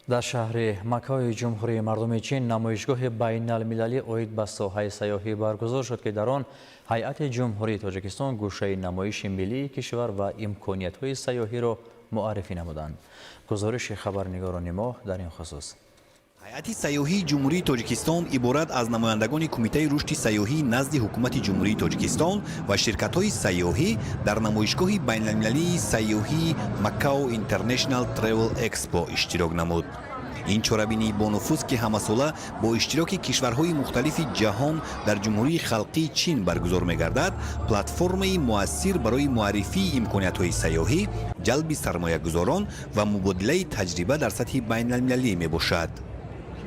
Дар шаҳри Макаои Ҷумҳурии Мардуми Чин намоишгоҳи байналмилалӣ оид ба соҳаи сайёҳӣ баргузор шуд, ки дар он ҳайати Ҷумҳурии Тоҷикистон гӯшаи намоиши миллии кишвар ва имкониятҳои сайёҳиро муаррифӣ намуданд. Гузориши хабарнигорони мо дар ин хусус. Ҳайати сайёҳии Ҷумҳурии Тоҷикистон иборат аз намояндагони Кумитаи рушди сайёҳии назди Ҳукумати Ҷумҳурии Тоҷикистон ва ширкатҳои сайёҳӣ дар намоишгоҳи байналмилалии сайёҳии Macao International Travel Expo иштирок намуд. Ин чорабинии бонуфуз, ки ҳамасола бо иштироки кишварҳои мухталифи ҷаҳон дар Ҷумҳурии Халқии Чин баргузор мегардад, платформаи муассир барои муаррифии имкониятҳои сайёҳӣ, ҷалби сармоягузорон ва мубодилаи таҷриба дар сатҳи байналмилалӣ мебошад.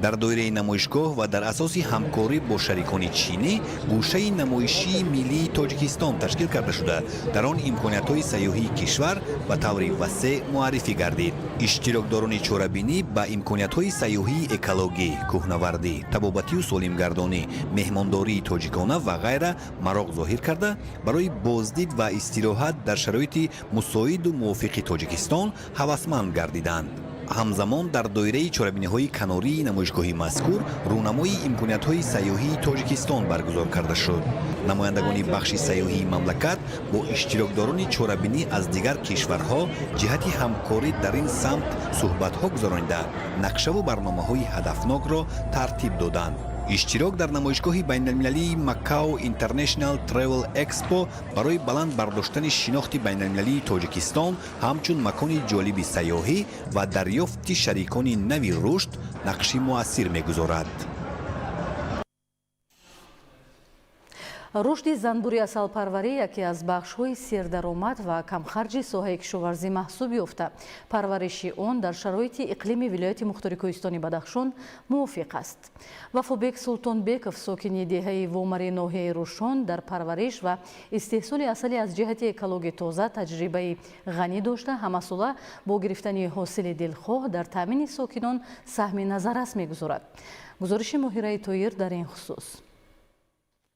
Дар доираи намоишгоҳ ва дар асоси ҳамкорӣ бо шарикони чинӣ гӯшаи намоишии миллии Тоҷикистон ташкил карда шуда, дар он имкониятҳои сайёҳии кишвар ба таври васеъ муаррифӣ гардид. Иштирокдорони чорабинӣ ба имкониятҳои сайёҳии экологӣ, кӯҳнавардӣ, табобатию солимгардонӣ, меҳмондории тоҷикона ва ғайра мароқ зоҳир карда, барои боздид ва истироҳат дар шароити мусоиду мувофиқи Тоҷикистон ҳавасманд гардиданд. Ҳамзамон дар доираи чорабиниҳои канории намоишгоҳи мазкур рӯнамои имкониятҳои сайёҳии Тоҷикистон баргузор карда шуд. Намояндагони бахши сайёҳии мамлакат бо иштирокдорони чорабинӣ аз дигар кишварҳо ҷиҳати ҳамкорӣ дар ин самт суҳбатҳо гузаронида, нақшаву барномаҳои ҳадафнокро тартиб доданд. Иштирок дар намоишгоҳи байналмилалии Macao International Travel Expo барои баланд бардоштани шинохти байналмилалии Тоҷикистон ҳамчун макони ҷолиби сайёҳӣ ва дарёфти шарикони нави рушд нақши муассир мегузорад. Рушди занбури асалпарварӣ яке аз бахшҳои сердаромад ва камхарҷи соҳаи кишоварзӣ маҳсуб ёфта. Парвариши он дар шароити иқлими вилояти мухтори Кӯҳистони Бадахшон мувофиқ аст. Вафобек Султонбеков, сокини деҳаи Вомари ноҳияи Рӯшон, дар парвариш ва истеҳсоли асали аз ҷиҳати экологи тоза таҷрибаи ғанӣ дошта, ҳамасола бо гирифтани ҳосили дилхоҳ дар таъмини сокинон саҳми назаррас мегузорад. Гузориши Моҳираи Тоир дар ин хусус.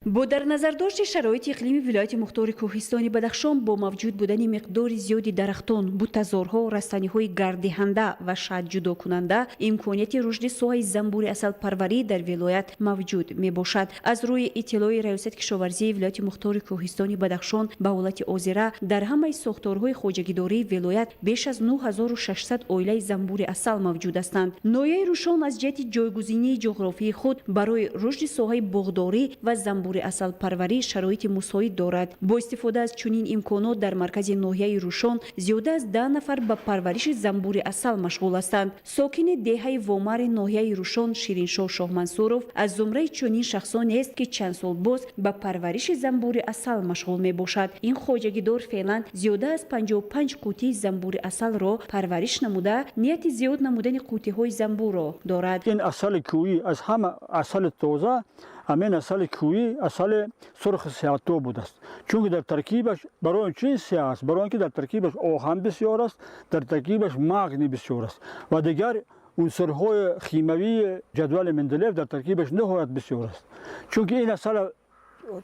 Бо дар назардошти шароити иқлими вилояти мухтори Кӯҳистони Бадахшон бо мавҷуд будани миқдори зиёди дарахтон, бутазорҳо, растаниҳои гарддиҳанда ва шаҳдҷудокунанда имконияти рушди соҳаи занбури асалпарварӣ дар вилоят мавҷуд мебошад. Аз рӯи иттилои Раёсати кишоварзии вилояти мухтори Кӯҳистони Бадахшон ба ҳолати озира дар ҳамаи сохторҳои хоҷагидории вилоят беш аз 9600 оилаи занбури асал мавҷуд ҳастанд. Ноҳияи Рӯшон аз ҷиҳати ҷойгузинии ҷуғрофии худ барои рушди соҳаи боғдорӣ ва занбури асалпарварӣ шароити мусоид дорад. Бо истифода аз чунин имконот дар маркази ноҳияи Рӯшон зиёда аз 10 нафар ба парвариши занбури асал машғул ҳастанд. Сокини деҳаи Вомари ноҳияи Рӯшон Шириншоҳ Шоҳмансуров аз зумраи чунин шахсонест, ки чанд сол боз ба парвариши занбури асал машғул мебошад. Ин хоҷагидор феълан зиёда аз 55 қутии занбури асалро парвариш намуда, нияти зиёд намудани қутиҳои занбурро дорад. Ин асали кӯҳӣ аз ҳама асали тоза ҳамин асали кӯҳӣ асали сурхи сиҳатто будааст, чунки дар таркибаш барои чӣ сиҳ аст? Барои он ки дар таркибаш оҳан бисёр аст, дар таркибаш магний бисёр аст ва дигар унсурҳои химиявии ҷадвали Менделеев дар таркибаш ниҳоят бисёр аст. Чунки ин асала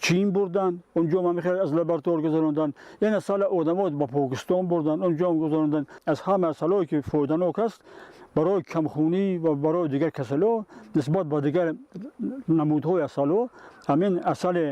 Чин бурдан, онҷо ман аз лаборатория гузаронданд, ин асала одамот ба Покистон бурдан, онҷо гузаронданд. Аз ҳама асалое ки фоиданок аст барои камхунӣ ва барои дигар касалиҳо нисбат ба дигар намудҳои асалҳо ҳамин асали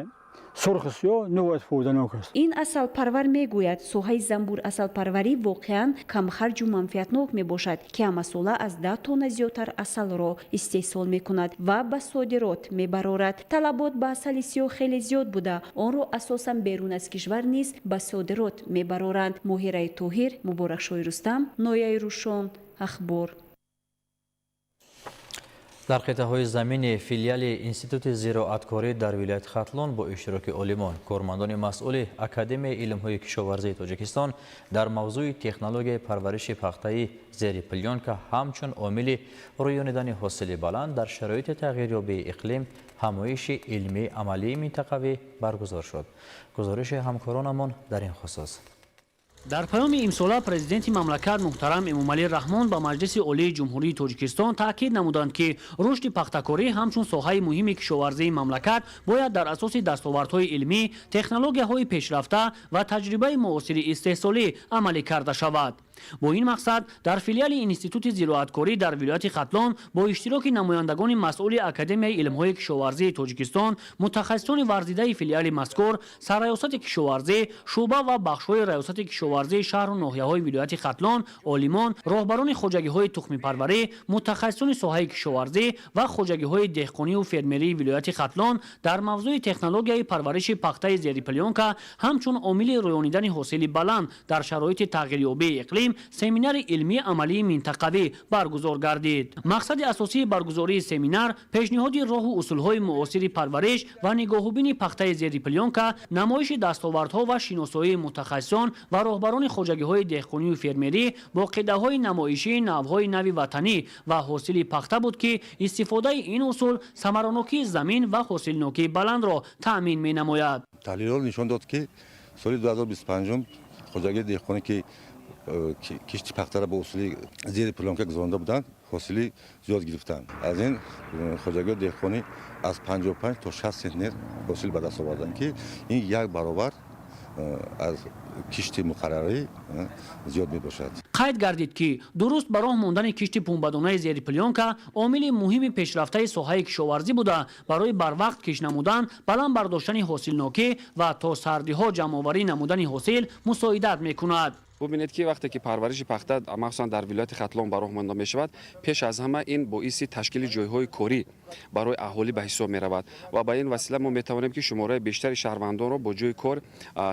сурхи сиёҳ ниҳоят фоиданок аст. Ин асалпарвар мегӯяд, соҳаи занбур асалпарварӣ воқеан камхарҷу манфиатнок мебошад, ки ҳамасола аз 10 тонна зиёдтар асалро истеҳсол мекунад ва ба содирот мебарорад. Талабот ба асали сиёҳ хеле зиёд буда, онро асосан берун аз кишвар низ ба содирот мебароранд. Моҳираи Тоҳир, Муборакшоҳи Рустам, ноҳияи Рӯшон, Ахбор. Дар қитъаҳои замини филиали Институти зироаткорӣ дар вилояти Хатлон бо иштироки олимон, кормандони масъули Академияи илмҳои кишоварзии Тоҷикистон дар мавзӯи технологияи парвариши пахтаи зери плёнка ҳамчун омили рӯёнидани ҳосили баланд дар шароити тағйирёбии иқлим Ҳамоиши илмии амалии минтақавӣ баргузор шуд. Гузориши ҳамкоронамон дар ин хусус. Дар паёми имсола президенти мамлакат муҳтарам Эмомалӣ Раҳмон ба Маҷлиси Олии Ҷумҳурии Тоҷикистон таъкид намуданд, ки рушди пахтакорӣ ҳамчун соҳаи муҳими кишоварзии мамлакат бояд дар асоси дастовардҳои илмӣ, технологияҳои пешрафта ва таҷрибаи муосири истеҳсолӣ амалӣ карда шавад. Бо ин мақсад дар филиали Институти зироаткорӣ дар вилояти Хатлон бо иштироки намояндагони масъули Академияи илмҳои кишоварзии Тоҷикистон, мутахассисони варзидаи филиали мазкур, Сарраёсати кишоварзӣ, шӯъба ва бахшҳои раёсати кишоварзии шаҳру ноҳияҳои вилояти Хатлон, олимон, роҳбарони хоҷагиҳои тухмипарварӣ, мутахассисони соҳаи кишоварзӣ ва хоҷагиҳои деҳқонию фермерии вилояти Хатлон дар мавзӯи технологияи парвариши пахтаи зери плёнка ҳамчун омили рӯёнидани ҳосили баланд дар шароити тағйирёбии иқлим семинари илмии амалии минтақавӣ баргузор гардид. Мақсади асосии баргузории семинар пешниҳоди роҳу усулҳои муосири парвариш ва нигоҳубини пахтаи зери плёнка, намоиши дастовардҳо ва шиносоии мутахассисон ва роҳбарони хоҷагиҳои деҳқонию фермерӣ бо қитъаҳои намоишии навъҳои нави ватанӣ ва ҳосили пахта буд, ки истифодаи ин усул самаранокии замин ва ҳосилнокии баландро таъмин менамояд. Таҳлилҳо нишон дод, ки соли 2025 хоҷагии деҳқоне, ки кишти пахтара бо усули зери плёнка гузаронда буданд, ҳосили зиёд гирифтанд. Аз ин хоҷагиҳои деҳқонӣ аз 55 то 60 центнер ҳосил ба даст оварданд, ки ин як баробар аз кишти муқаррарӣ зиёд мебошад. Қайд гардид, ки дуруст ба роҳ мондани кишти пунбадонаи зери плёнка омили муҳими пешрафтаи соҳаи кишоварзӣ буда, барои барвақт кишт намудан, баланд бардоштани ҳосилнокӣ ва то сардиҳо ҷамъоварӣ намудани ҳосил мусоидат мекунад. Бубинед, ки вақте ки парвариши пахта, махсусан дар вилояти Хатлон, ба роҳ монда мешавад, пеш аз ҳама ин боиси ташкили ҷойҳои корӣ барои аҳолӣ ба ҳисоб меравад ва ба ин васила мо метавонем, ки шумораи бештари шаҳрвандонро бо ҷойи кор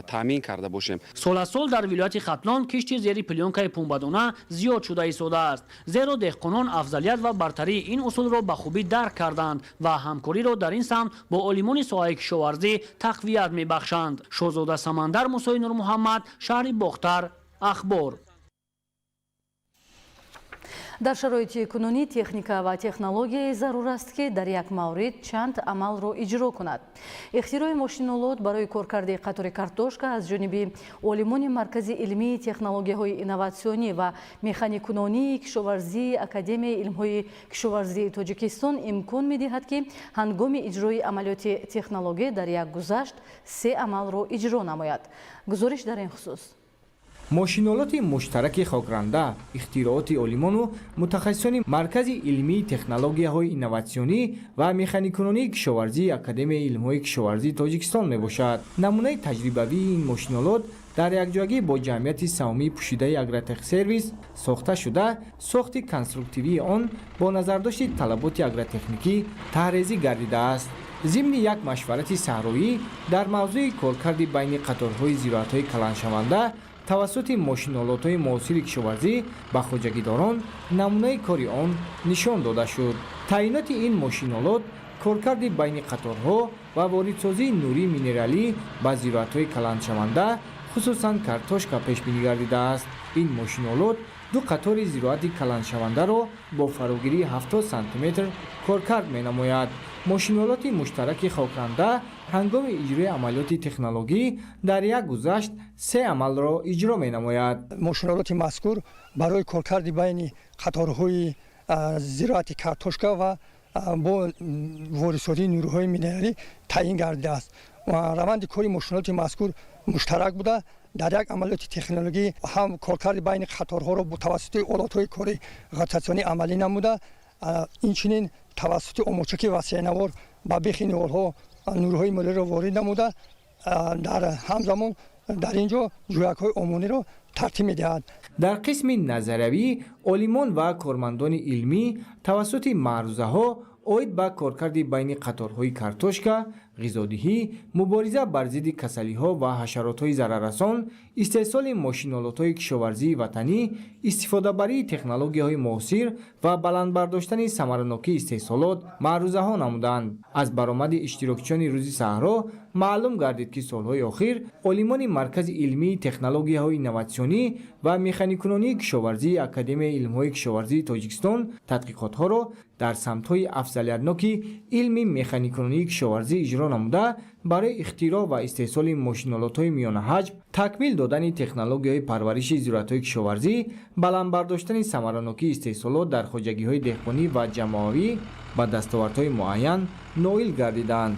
таъмин карда бошем. Сол аз сол дар вилояти Хатлон кишти зери плёнкаи пунбадона зиёд шуда истодааст, зеро деҳқонон афзалият ва бартарии ин усулро ба хубӣ дарк карданд ва ҳамкориро дар ин самт бо олимони соҳаи кишоварзӣ тақвият мебахшанд. Шоҳзода Самандар, Мусои Нурмуҳаммад, шаҳри Бохтар, Ахбор. Дар шароити кунунӣ техника ва технологияе зарур аст, ки дар як маврид чанд амалро иҷро кунад. Ихтирои мошинолот барои коркарди қатори картошка аз ҷониби олимони Маркази илмии технологияҳои инноватсионӣ ва механикунонии кишоварзии Академияи илмҳои кишоварзии Тоҷикистон имкон медиҳад, ки ҳангоми иҷрои амалиёти технология дар як гузашт се амалро иҷро намояд. Гузориш дар ин хусус. Мошинолоти муштараки хокранда ихтирооти олимону мутахассисони Маркази илмии технологияҳои инноватсионӣ ва механикунонии кишоварзии Академияи илмҳои кишоварзии Тоҷикистон мебошад. Намунаи таҷрибавии ин мошинолот дар якҷоягӣ бо ҷамъияти саҳомии пӯшидаи Агротехсервис сохта шуда, сохти конструктивии он бо назардошти талаботи агротехникӣ таҳрезӣ гардидааст. Зимни як машварати саҳроӣ дар мавзӯи коркарди байни қаторҳои зироатҳои каланшаванда тавассути мошинолотҳои муосири кишоварзӣ ба хоҷагидорон намунаи кори он нишон дода шуд. Таъиноти ин мошинолот коркарди байни қаторҳо ва воридсозии нурии минералӣ ба зироатҳои каланшаванда, хусусан картошка, пешбинӣ гардидааст. Ин мошинолот ду қатори зироати каланшавандаро бо фарогирии 70 сантиметр коркард менамояд. Мошинолоти муштараки хокранда ҳангоми иҷрои амалиёти технологӣ дар як гузашт се амалро иҷро менамояд. Мошинолоти мазкур барои коркарди байни қаторҳои зироати картошка ва бо воридсозии нурҳои минералӣ таъин гардидааст. Раванди кори мошинолоти мазкур муштарак буда, дар як амалиёти технологӣ ҳам коркарди байни қаторҳоро тавассути олатҳои кори ротатсионӣ амалӣ намуда, инчунин тавассути омочаки васеънавор ба бехи ниҳолҳо нурҳои молиро ворид намуда, дар ҳамзамон дар ин ҷо ҷӯякҳои омониро тартиб медиҳад. Дар қисми назариявӣ олимон ва кормандони илмӣ тавассути маърузаҳо оид ба коркарди байни қаторҳои картошка, ғизодиҳӣ, мубориза бар зидди касалиҳо ва ҳашаротҳои зараррасон, истеҳсоли мошинолотҳои кишоварзии ватанӣ, истифодабарии технологияҳои муосир ва баланд бардоштани самаранокии истеҳсолот маърузаҳо намуданд. Аз баромади иштирокчиёни рӯзи саҳро Маълум гардид, ки солҳои охир олимони Маркази илмии технологияҳои инноватсионӣ ва механикунонии кишоварзии Академияи илмҳои кишоварзии Тоҷикистон тадқиқотҳоро дар самтҳои афзалиятноки илми механикунонии кишоварзӣ иҷро намуда, барои ихтироъ ва истеҳсоли мошинолотҳои миёнаҳаҷм, такмил додани технологияҳои парвариши зироатҳои кишоварзӣ, баланд бардоштани самаранокии истеҳсолот дар хоҷагиҳои деҳқонӣ ва ҷамоавӣ ба дастовардҳои муайян ноил гардиданд.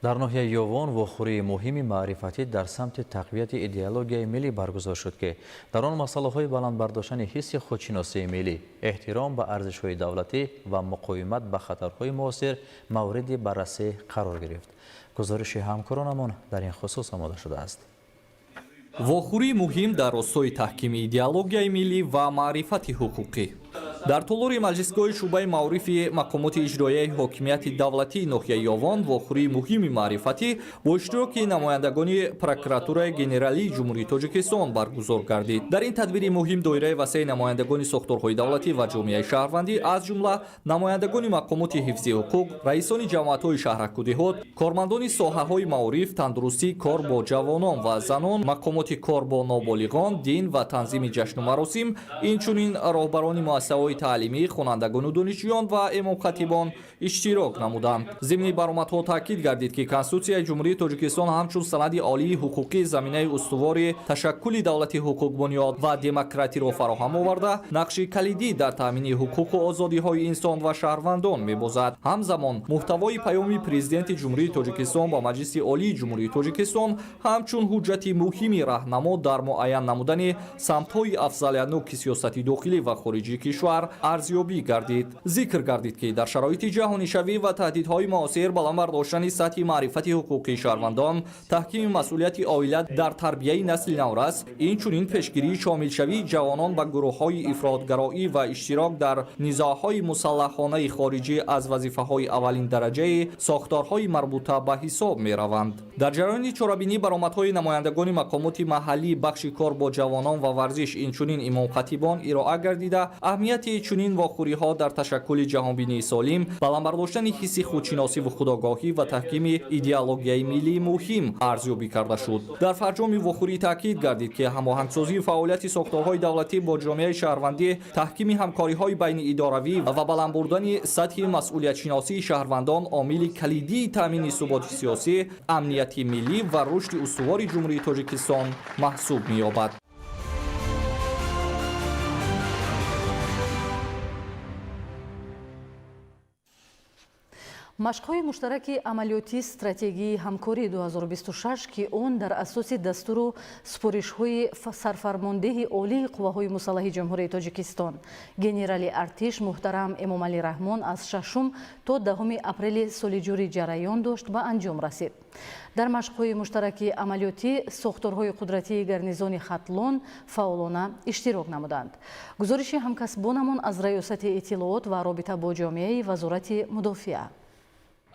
Дар ноҳияи Ёвон вохӯрии муҳими маърифатӣ дар самти тақвияти идеологияи миллӣ баргузор шуд, ки дар он масъалаҳои баланд бардоштани ҳисси худшиносии миллӣ, эҳтиром ба арзишҳои давлатӣ ва муқовимат ба хатарҳои муосир мавриди баррасӣ қарор гирифт. Гузориши ҳамкоронамон дар ин хусус омода шудааст. Вохӯрии муҳим дар ростои таҳкими идеологияи миллӣ ва маърифати ҳуқуқӣ. Дар толори маҷлисгоҳи шӯъбаи маорифи мақомоти иҷроияи ҳокимияти давлатии ноҳияи Ёвон вохӯрии муҳими маърифатӣ бо иштироки намояндагони Прокуратураи Генералии Ҷумҳурии Тоҷикистон баргузор гардид. Дар ин тадбири муҳим доираи васеи намояндагони сохторҳои давлатӣ ва ҷомеаи шаҳрвандӣ, аз ҷумла намояндагони мақомоти ҳифзи ҳуқуқ, раисони ҷамоатҳои шаҳраку деҳот, кормандони соҳаҳои маориф, тандурустӣ, кор бо ҷавонон ва занон, мақомоти кор бо ноболиғон, дин ва танзими ҷашну маросим, инчунин роҳбарони муассисаҳои таълимӣ, хонандагону донишҷӯён ва имомхатибон иштирок намуданд. Зимни баромадҳо таъкид гардид, ки Конститутсияи Ҷумҳурии Тоҷикистон ҳамчун санади олии ҳуқуқӣ заминаи устувори ташаккули давлати ҳуқуқбунёд ва демократиро фароҳам оварда, нақши калидӣ дар таъмини ҳуқуқу озодиҳои инсон ва шаҳрвандон мебозад. Ҳамзамон муҳтавои паёми Президенти Ҷумҳурии Тоҷикистон ба Маҷлиси Олии Ҷумҳурии Тоҷикистон ҳамчун ҳуҷҷати муҳими раҳнамо дар муайян намудани самтҳои афзалиятноки сиёсати дохилӣ ва хориҷии кишвар арзёбӣ гардид. Зикр гардид, ки дар шароити ҷаҳонишавӣ ва таҳдидҳои муосир баланд бардоштани сатҳи маърифати ҳуқуқии шаҳрвандон, таҳкими масъулияти оила дар тарбияи насли наврас, инчунин пешгирии шомилшавии ҷавонон ба гурӯҳҳои ифротгароӣ ва иштирок дар низоъҳои мусаллаҳонаи хориҷӣ аз вазифаҳои аввалин дараҷаи сохторҳои марбута ба ҳисоб мераванд. Дар ҷараёни чорабинӣ баромадҳои намояндагони мақомоти маҳаллӣ, бахши кор бо ҷавонон ва варзиш, инчунин имомхатибон ироа гардида, аҳамияти чунин вохӯриҳо дар ташаккули ҷаҳонбинии солим, баланд бардоштани ҳисси худшиносиву худогоҳӣ ва таҳкими идеологияи миллӣ муҳим арзёбӣ карда шуд. Дар фарҷоми вохӯрӣ таъкид гардид, ки ҳамоҳангсозии фаъолияти сохторҳои давлатӣ бо ҷомеаи шаҳрвандӣ, таҳкими ҳамкориҳои байниидоравӣ ва баланд бурдани сатҳи масъулиятшиносии шаҳрвандон омили калидии таъмини суботи сиёсӣ, амнияти миллӣ ва рушди устувори Ҷумҳурии Тоҷикистон маҳсуб меёбад. Машқҳои муштараки амалиётии стратегии ҳамкории 2026, ки он дар асоси дастуру супоришҳои сарфармондеҳи олии қувваҳои мусаллаҳи Ҷумҳурии Тоҷикистон генерали артиш муҳтарам Эмомалӣ Раҳмон аз 6 то 10 апрели соли ҷорӣ ҷараён дошт, ба анҷом расид. Дар машқҳои муштараки амалиётӣ сохторҳои қудратии гарнизони Хатлон фаъолона иштирок намуданд. Гузориши ҳамкасбонамон аз Раёсати иттилоот ва робита бо ҷомеаи Вазорати мудофиа.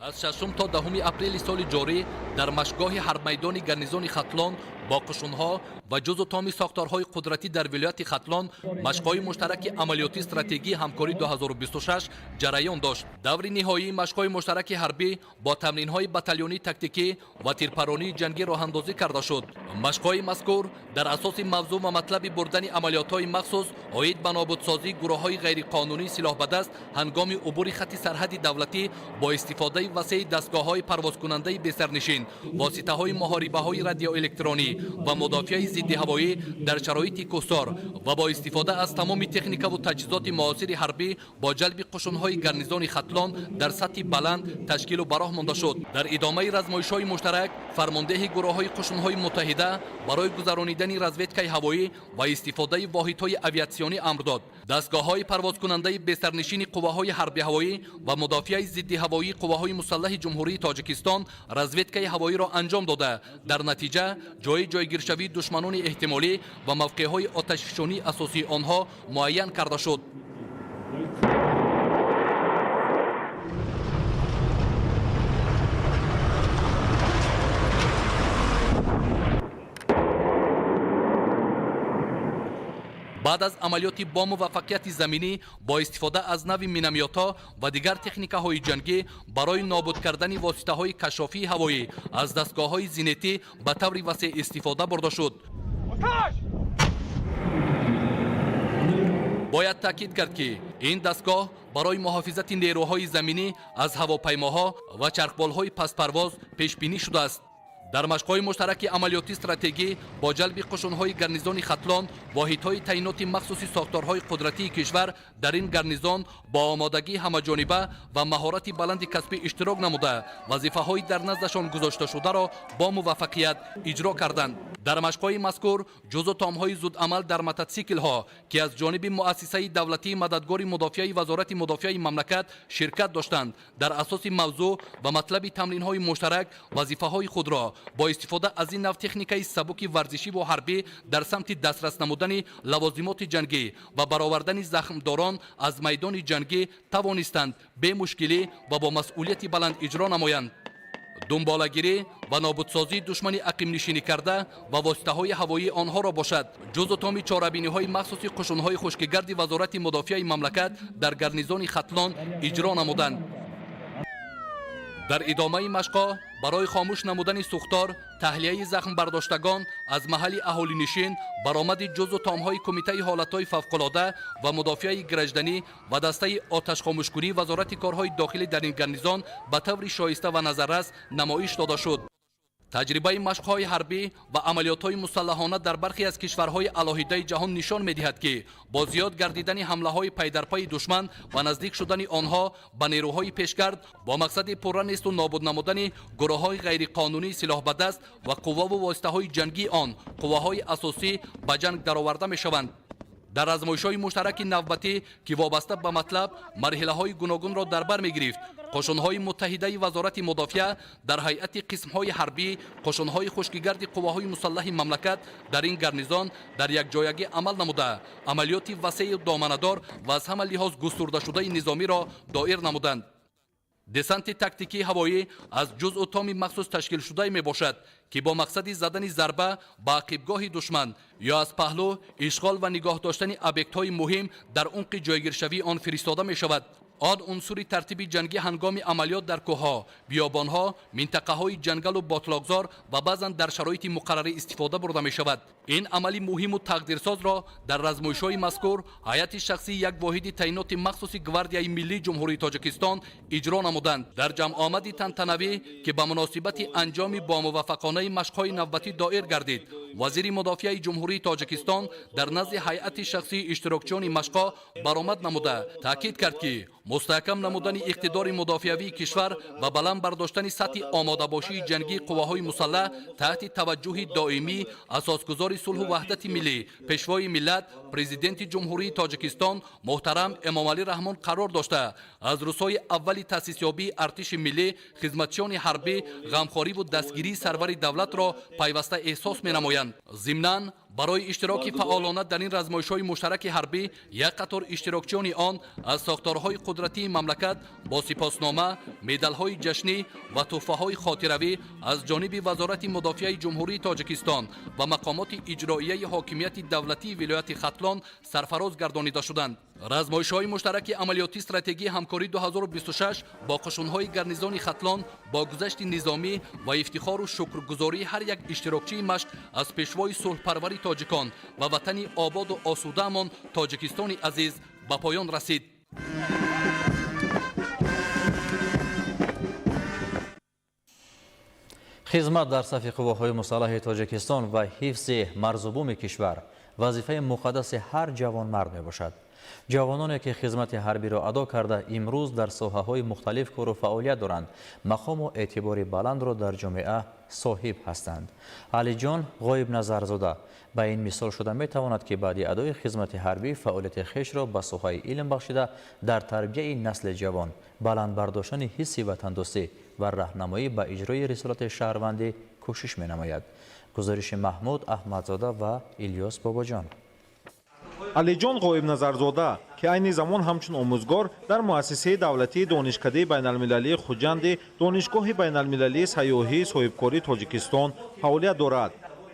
Аз 6 то 10 апрели соли ҷорӣ дар машқгоҳи ҳарбмайдони гарнизони Хатлон бо қушунҳо ва ҷузу томи сохторҳои қудратӣ дар вилояти Хатлон машқҳои муштараки амалиётии стратегии ҳамкорӣ 2026 ҷараён дошт. Даври ниҳоии машқҳои муштараки ҳарбӣ бо тамринҳои батальонии тактикӣ ва тирпаронии ҷангӣ роҳандозӣ карда шуд. Машқҳои мазкур дар асоси мавзӯъ ва матлаби бурдани амалиётҳои махсус оид ба нобудсозии гурӯҳҳои ғайриқонунии силоҳбадаст ҳангоми убури хати сарҳади давлатӣ бо истифодаи васеи дастгоҳҳои парвозкунандаи бесарнишин, воситаҳои муҳорибаҳои радиоэлектронӣ ва мудофиаи зиддиҳавоӣ дар шароити кӯҳсор ва бо истифода аз тамоми техникаву таҷҳизоти муосири ҳарбӣ бо ҷалби қушунҳои гарнизони Хатлон дар сатҳи баланд ташкилу ба роҳ монда шуд. Дар идомаи размоишҳои муштарак фармондеҳи гурӯҳҳои қушунҳои муттаҳида барои гузаронидани разведкаи ҳавоӣ ва истифодаи воҳидҳои авиатсионӣ амр дод. Дастгоҳҳои парвозкунандаи бесарнишини қувваҳои ҳарбиҳавоӣ ва мудофиаи зиддиҳавоии қувваҳои мусаллаҳи Ҷумҳурии Тоҷикистон разведкаи ҳавоиро анҷом дода, дар натиҷа ҷои ҷойгиршавии душманони эҳтимолӣ ва мавқеъҳои оташфишонии асосии онҳо муайян карда шуд. Баъд аз амалиёти бо муваффақияти заминӣ бо истифода аз нави миномётҳо ва дигар техникаҳои ҷангӣ барои нобуд кардани воситаҳои кашшофии ҳавоӣ аз дастгоҳҳои зенитӣ ба таври васеъ истифода бурда шуд. Бояд таъкид кард, ки ин дастгоҳ барои муҳофизати нерӯҳои заминӣ аз ҳавопаймоҳо ва чархболҳои пастпарвоз пешбинӣ шудааст. Дар машқҳои муштараки амалиётӣ стратегӣ бо ҷалби қушунҳои гарнизони Хатлон, воҳидҳои таъиноти махсуси сохторҳои қудратии кишвар дар ин гарнизон бо омодагии ҳамаҷониба ва маҳорати баланди касбӣ иштирок намуда, вазифаҳои дар наздашон гузошташударо бо муваффақият иҷро карданд. Дар машқҳои мазкур ҷузъу томҳои зудамал дар мототсиклҳо, ки аз ҷониби муассисаи давлатии мададгори мудофиаи Вазорати мудофиаи мамлакат ширкат доштанд, дар асоси мавзӯъ ва матлаби тамринҳои муштарак вазифаҳои худро бо истифода аз ин нав техникаи сабуки варзишиву ҳарбӣ дар самти дастрас намудани лавозимоти ҷангӣ ва баровардани захмдорон аз майдони ҷангӣ тавонистанд бемушкилӣ ва бо масъулияти баланд иҷро намоянд. Думболагирӣ ва нобудсозии душмани ақибнишинӣ карда ва воситаҳои ҳавоии онҳоро бошад, ҷузъу томи чорабиниҳои махсуси қушунҳои хушкигарди Вазорати мудофиаи мамлакат дар гарнизони Хатлон иҷро намуданд. Дар идомаи машқҳо барои хомӯш намудани сӯхтор, таҳлияи захмбардоштагон аз маҳалли аҳолинишин, баромади ҷузъу томҳои Кумитаи ҳолатҳои фавқулода ва мудофиаи гражданӣ ва дастаи оташхомӯшкунии Вазорати корҳои дохилӣ дар ин гарнизон ба таври шоиста ва назаррас намоиш дода шуд. Таҷрибаи машқҳои ҳарбӣ ва амалиётҳои мусаллаҳона дар бархе аз кишварҳои алоҳидаи ҷаҳон нишон медиҳад, ки бо зиёд гардидани ҳамлаҳои пайдарпайи душман ва наздик шудани онҳо ба нерӯҳои пешгард бо мақсади пурра несту нобуд намудани гурӯҳҳои ғайриқонунии силоҳбадаст ва қувваву воситаҳои ҷангии он, қувваҳои асосӣ ба ҷанг дароварда мешаванд. Дар размоишҳои муштараки навбатӣ, ки вобаста ба матлаб марҳилаҳои гуногунро дар бар мегирифт, қушунҳои муттаҳидаи Вазорати мудофиа дар ҳайати қисмҳои ҳарбӣ, қушунҳои хушкигарди қувваҳои мусаллаҳи мамлакат дар ин гарнизон дар якҷоягӣ амал намуда, амалиёти васеъу доманадор ва аз ҳама лиҳоз густурдашудаи низомиро доир намуданд. Десанти тактикии ҳавоӣ аз ҷузъу томи махсус ташкилшудае мебошад, ки бо мақсади задани зарба ба ақибгоҳи душман ё аз паҳлӯ ишғол ва нигоҳ доштани объектҳои муҳим дар умқи ҷойгиршавии он фиристода мешавад. Он унсури тартиби ҷангӣ ҳангоми амалиёт дар кӯҳҳо, биёбонҳо, минтақаҳои ҷангалу ботлоқзор ва баъзан дар шароити муқаррарӣ истифода бурда мешавад. Ин амали муҳиму тақдирсозро дар размоишҳои мазкур ҳайати шахсии як воҳиди таъиноти махсуси Гвардияи миллии Ҷумҳурии Тоҷикистон иҷро намуданд. Дар ҷамъомади тантанавӣ, ки ба муносибати анҷоми бомуваффақонаи машқҳои навбатӣ доир гардид, вазири мудофиаи Ҷумҳурии Тоҷикистон дар назди ҳайати шахсии иштирокчиёни машқҳо баромад намуда таъкид кард, ки мустаҳкам намудани иқтидори мудофиавии кишвар ва баланд бардоштани сатҳи омодабошии ҷангии қувваҳои мусаллаҳ таҳти таваҷҷӯҳи доимӣ асосгузори сулҳу ваҳдати миллӣ, Пешвои миллат, Президенти Ҷумҳурии Тоҷикистон муҳтарам Эмомалӣ Раҳмон қарор дошта, аз рӯзҳои аввали таъсисёбии артиши миллӣ хизматчиёни ҳарбӣ ғамхориву дастгирии сарвари давлатро пайваста эҳсос менамоянд. Зимнан барои иштироки фаъолона дар ин размоишҳои муштараки ҳарбӣ як қатор иштирокчиёни он аз сохторҳои қудратии мамлакат бо сипоснома, медалҳои ҷашнӣ ва тӯҳфаҳои хотиравӣ аз ҷониби Вазорати мудофиаи Ҷумҳурии Тоҷикистон ва мақомоти иҷроияи ҳокимияти давлатии вилояти Хатлон сарфароз гардонида шуданд. Размоишҳои муштараки амалиётии стратегии ҳамкорӣ 2026 бо қушунҳои гарнизони Хатлон бо гузашти низомӣ ва ифтихору шукргузории ҳар як иштирокчии машқ аз пешвои сулҳпарвари тоҷикон ва ватани ободу осудаамон Тоҷикистони азиз ба поён расид. Хизмат дар сафи қувваҳои мусаллаҳи Тоҷикистон ва ҳифзи марзубуми кишвар вазифаи муқаддаси ҳар ҷавонмард мебошад. Ҷавононе, ки хизмати ҳарбиро адо карда, имрӯз дар соҳаҳои мухталиф кору фаъолият доранд, мақому эътибори баландро дар ҷомеа соҳиб ҳастанд. Алиҷон Ғоибназарзода ба ин мисол шуда метавонад, ки баъди адои хизмати ҳарбӣ фаъолияти хешро ба соҳаи илм бахшида, дар тарбияи насли ҷавон, баланд бардоштани ҳисси ватандӯстӣ ва раҳнамоӣ ба иҷрои рисолати шаҳрвандӣ кӯшиш менамояд. Гузориши Маҳмуд Аҳмадзода ва Илёс Бобоҷон. Алиҷон Ғоибназарзода, ки айни замон ҳамчун омӯзгор дар муассисаи давлатии Донишкадаи байналмилалии Хуҷанди Донишгоҳи байналмилалии сайёҳии соҳибкории Тоҷикистон фаъолият дорад.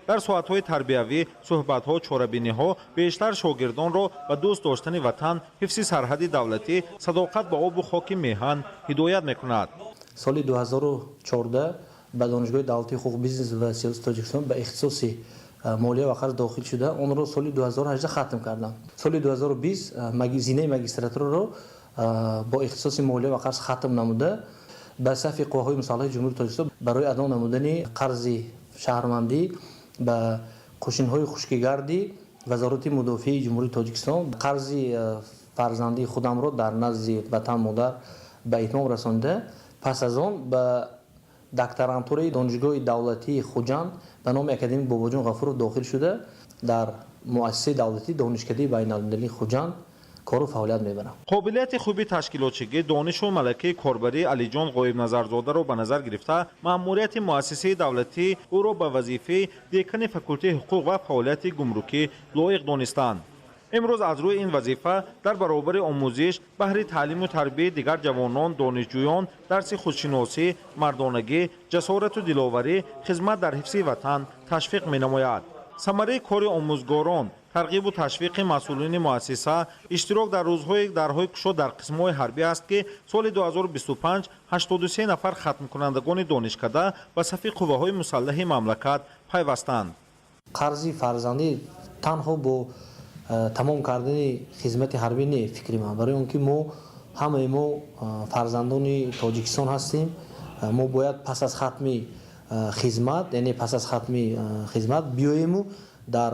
Дар соатҳои тарбиявӣ, суҳбатҳо, чорабиниҳо бештар шогирдонро ба дӯст доштани ватан, ҳифзи сарҳади давлатӣ, садоқат ба обу хоки меҳан ҳидоят мекунад. Соли 2014 ба Донишгоҳи давлатии ҳуқуқ, бизнес ва сиёсати Тоҷикистон ба ихтисоси молия ва қарз дохил шуда, онро соли 2018 хатм кардам. Соли 2020 зинаи магистратураро бо ихтисоси молия ва қарз хатм намуда, ба сафи қувваҳои мусаллаҳи Ҷумҳурии Тоҷикистон барои адо намудани қарзи шаҳрвандӣ ба қӯшинҳои хушкигарди Вазорати мудофиаи Ҷумҳурии Тоҷикистон қарзи фарзандии худамро дар назди ватан модар ба итмом расонида, пас аз он ба докторантураи Донишгоҳи давлатии Хуҷанд ба номи академик Бобоҷон Ғафуров дохил шуда, дар муассисаи давлатии Донишкадаи байналмилалии Хуҷанд кору фаъолият мебарам. Қобилияти хуби ташкилотчигӣ, донишу малакаи корбарии Алиҷон Ғоибназарзодаро ба назар гирифта, маъмурияти муассисаи давлатӣ ӯро ба вазифаи декани факултети ҳуқуқ ва фаъолияти гумрукӣ лоиқ донистанд. Имрӯз аз рӯи ин вазифа дар баробари омӯзиш баҳри таълиму тарбияи дигар ҷавонон, донишҷӯён дарси худшиносӣ, мардонагӣ, ҷасорату диловарӣ, хизмат дар ҳифзи ватан ташвиқ менамояд. Самараи кори омӯзгорон, тарғибу ташвиқи масъулини муассиса, иштирок дар рӯзҳои дарҳои кушод дар қисмҳои ҳарбӣ аст, ки соли 2025 83 нафар хатмкунандагони донишкада ба сафи қувваҳои мусаллаҳи мамлакат пайвастанд. Қарзи фарзандӣ танҳо бо тамом кардани хизмати ҳарбӣ не, фикри ман, барои он ки мо ҳамаи мо фарзандони Тоҷикистон ҳастем. Мо бояд пас аз хатми хизмат, яъне пас аз хатми хизмат биёему дар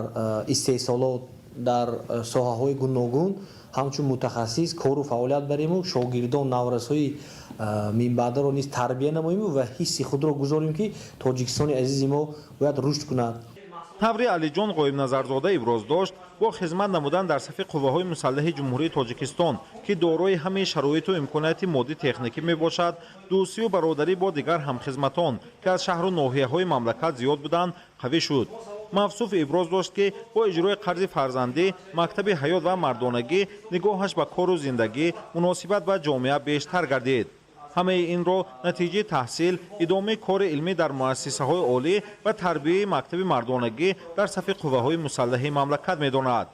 истеҳсолот, дар соҳаҳои гуногун ҳамчун мутахассис кору фаъолият барему, шогирдон, наврасҳои минбаъдаро низ тарбия намоему ва ҳисси худро гузорем, ки Тоҷикистони азизи мо бояд рушд кунад. Таври Алиҷон Ғоибназарзода иброз дошт, бо хизмат намудан дар сафи қувваҳои мусаллаҳи Ҷумҳурии Тоҷикистон, ки дорои ҳамаи шароиту имконияти моддӣ-техникӣ мебошад, дӯстию бародарӣ бо дигар ҳамхизматон, ки аз шаҳру ноҳияҳои мамлакат зиёд буданд, қавӣ шуд. Мавсуф иброз дошт, ки бо иҷрои қарзи фарзандӣ, мактаби ҳаёт ва мардонагӣ нигоҳаш ба кору зиндагӣ, муносибат ба ҷомеа бештар гардид. Ҳамаи инро натиҷаи таҳсил, идомаи кори илмӣ дар муассисаҳои олӣ ва тарбияи мактаби мардонагӣ дар сафи қувваҳои мусаллаҳи мамлакат медонад.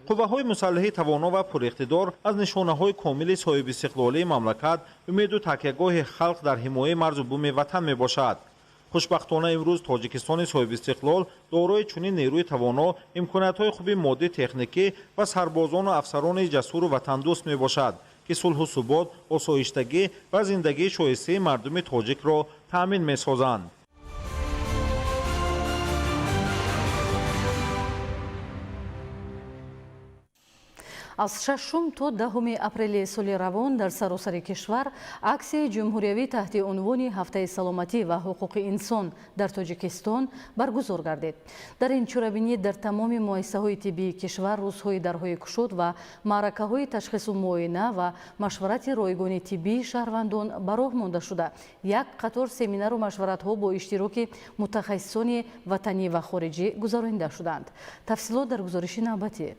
Қувваҳои мусаллаҳи тавоно ва пуриқтидор аз нишонаҳои комили соҳибистиқлолии мамлакат, умеду такягоҳи халқ дар ҳимояи марзу буми ватан мебошад. Хушбахтона имрӯз Тоҷикистони соҳибистиқлол дорои чунин нерӯи тавоно, имкониятҳои хуби моддӣ-техникӣ ва сарбозону афсарони ҷасуру ватандӯст мебошад, ки сулҳу субот, осоиштагӣ ва зиндагии шоистаи мардуми тоҷикро таъмин месозанд. Аз 6 то 10 апрели соли равон дар саросари кишвар аксияи ҷумҳуриявӣ таҳти унвони Ҳафтаи саломатӣ ва ҳуқуқи инсон дар Тоҷикистон баргузор гардид. Дар ин чорабинӣ дар тамоми муассисаҳои тиббии кишвар рӯзҳои дарҳои кушод ва маъракаҳои ташхису муоина ва машварати ройгони тиббии шаҳрвандон ба роҳ монда шуда, як қатор семинару машваратҳо бо иштироки мутахассисони ватанӣ ва хориҷӣ гузаронида шуданд. Тафсилот дар гузориши навбатӣ.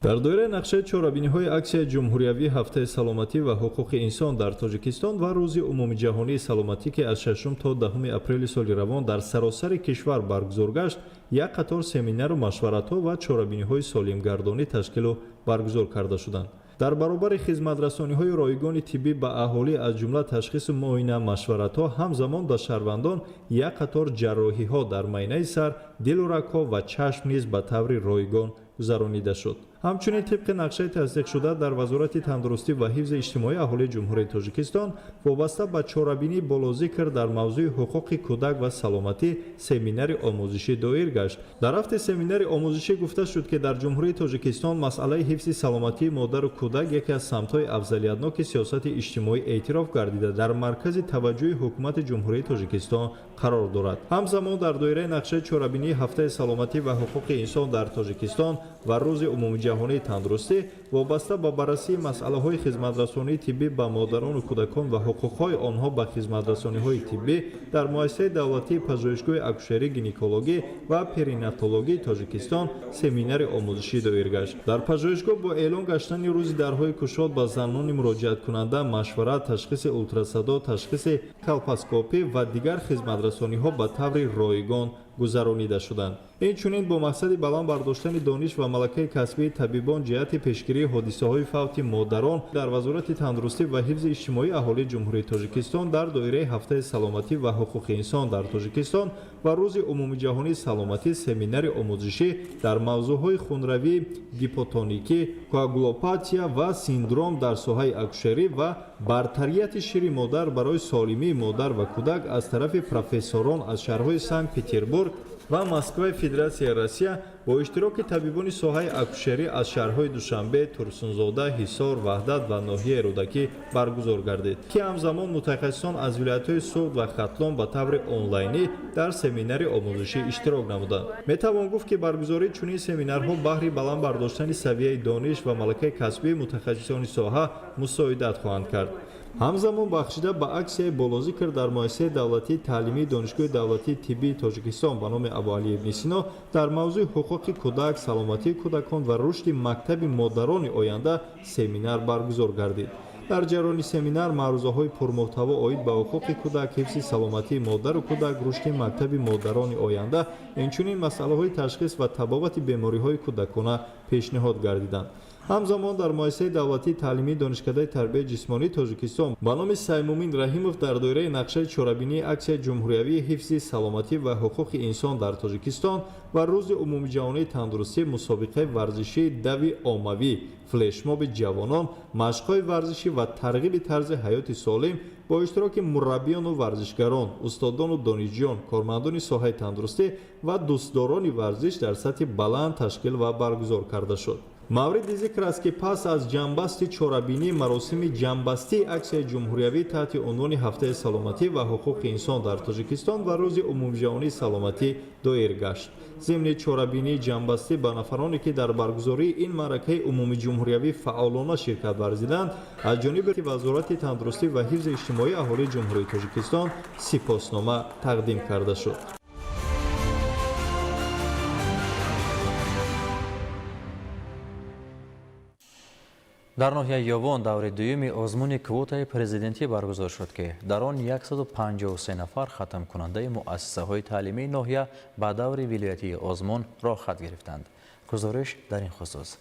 Дар доираи нақшаи чорабиниҳои аксияи ҷумҳуриявии Ҳафтаи саломатӣ ва ҳуқуқи инсон дар Тоҷикистон ва Рӯзи умумиҷаҳонии саломатӣ, ки аз 6 то 10 апрели соли равон дар саросари кишвар баргузор гашт, як қатор семинару машваратҳо ва чорабиниҳои солимгардонӣ ташкилу баргузор карда шуданд. Дар баробари хизматрасониҳои ройгони тиббӣ ба аҳолӣ, аз ҷумла ташхису муоина, машваратҳо, ҳамзамон ба шаҳрвандон як қатор ҷарроҳиҳо дар майнаи сар, дилу рагҳо ва чашм низ ба таври ройгон гузаронида шуд. Ҳамчунин тибқи нақшаи тасдиқшуда дар Вазорати тандурустӣ ва ҳифзи иҷтимоии аҳолии Ҷумҳурии Тоҷикистон вобаста ба чорабинии болозикр дар мавзӯи ҳуқуқи кӯдак ва саломатӣ семинари омӯзишӣ доир гашт. Дар рафти семинари омӯзишӣ гуфта шуд, ки дар Ҷумҳурии Тоҷикистон масъалаи ҳифзи саломатии модару кӯдак яке аз самтҳои афзалиятноки сиёсати иҷтимоӣ эътироф гардида, дар маркази таваҷҷӯҳи Ҳукумати Ҷумҳурии Тоҷикистон қарор дорад. Ҳамзамон дар доираи нақшаи чорабинии Ҳафтаи саломатӣ ва ҳуқуқи инсон дар Тоҷикистон ва Рӯзи умумиҷаҳонии тандурустӣ вобаста ба баррасии масъалаҳои хизматрасонии тиббӣ ба модарону кӯдакон ва ҳуқуқҳои онҳо ба хизматрасониҳои тиббӣ дар муассисаи давлатии пажӯҳишгоҳи акушерӣ, гинекологӣ ва перинатологии Тоҷикистон семинари омӯзишӣ доир гашт. Дар пажӯҳишгоҳ бо эълон гаштани рӯзи дарҳои кушод ба занони муроҷиаткунанда машварат, ташхиси ултрасадо, ташхиси калпоскопӣ ва дигар хизматрасониҳо ба таври ройгон Гузаронида шуданд. Инчунин бо мақсади баланд бардоштани дониш ва малакаи касбии табибон ҷиҳати пешгирии ҳодисаҳои фавти модарон дар Вазорати тандурустӣ ва ҳифзи иҷтимоии аҳолии Ҷумҳурии Тоҷикистон дар доираи Ҳафтаи саломатӣ ва ҳуқуқи инсон дар Тоҷикистон ва Рӯзи умумиҷаҳонии саломатӣ семинари омӯзишӣ дар мавзӯъҳои хунравӣ, гипотоникӣ, коагулопатия ва синдром дар соҳаи акушерӣ ва бартарияти шири модар барои солимии модар ва кӯдак аз тарафи профессорон аз шаҳрҳои Санкт Петербург ва Москваи Федератсияи Россия бо иштироки табибони соҳаи акушерӣ аз шаҳрҳои Душанбе, Турсунзода, Ҳисор, Ваҳдат ва ноҳияи Рӯдакӣ баргузор гардид, ки ҳамзамон мутахассисон аз вилоятҳои Суғд ва Хатлон ба таври онлайнӣ дар семинари омӯзишӣ иштирок намуданд. Метавон гуфт, ки баргузории чунин семинарҳо баҳри баланд бардоштани савияи дониш ва малакаи касбии мутахассисони соҳа мусоидат хоҳанд кард. Ҳамзамон бахшида ба аксияи болозикр дар муассисаи давлатии таълимии Донишгоҳи давлатии тиббии Тоҷикистон ба номи Абуалӣ ибни Сино дар мавзӯи ҳуқуқи кӯдак, саломатии кӯдакон ва рушди мактаби модарони оянда семинар баргузор гардид. Дар ҷараёни семинар маърузаҳои пурмуҳтаво оид ба ҳуқуқи кӯдак, ҳифзи саломатии модару кӯдак, рушди мактаби модарони оянда, инчунин масъалаҳои ташхис ва табобати бемориҳои кӯдакона пешниҳод гардиданд. Ҳамзамон дар муассисаи давлатии таълимии Донишкадаи тарбияи ҷисмонии Тоҷикистон ба номи Саймумин Раҳимов дар доираи нақшаи чорабинии аксияи ҷумҳуриявии ҳифзи саломатӣ ва ҳуқуқи инсон дар Тоҷикистон ва Рӯзи умумиҷаҳонии тандурустӣ мусобиқаи варзишии дави оммавӣ, флешмоби ҷавонон, машқҳои варзишӣ ва тарғиби тарзи ҳаёти солим бо иштироки мураббиёну варзишгарон, устодону донишҷӯён, кормандони соҳаи тандурустӣ ва дӯстдорони варзиш дар сатҳи баланд ташкил ва баргузор карда шуд. Мавриди зикр аст, ки пас аз ҷамъбасти чорабинӣ маросими ҷамъбастии аксияи ҷумҳуриявӣ таҳти унвони Ҳафтаи саломатӣ ва ҳуқуқи инсон дар Тоҷикистон ва Рӯзи умумиҷаҳонии саломатӣ доир гашт. Зимни чорабинии ҷамъбастӣ ба нафароне, ки дар баргузории ин маъракаи умумиҷумҳуриявӣ фаъолона ширкат варзиданд, аз ҷониби Вазорати тандурустӣ ва ҳифзи иҷтимоии аҳолии Ҷумҳурии Тоҷикистон сипоснома тақдим карда шуд. Дар ноҳияи Ёвон даври дуюми озмуни квотаи президентӣ баргузор шуд, ки дар он 153 нафар хатмкунандаи муассисаҳои таълимии ноҳия ба даври вилоятии озмун роҳхат гирифтанд. Гузориш дар ин хусус.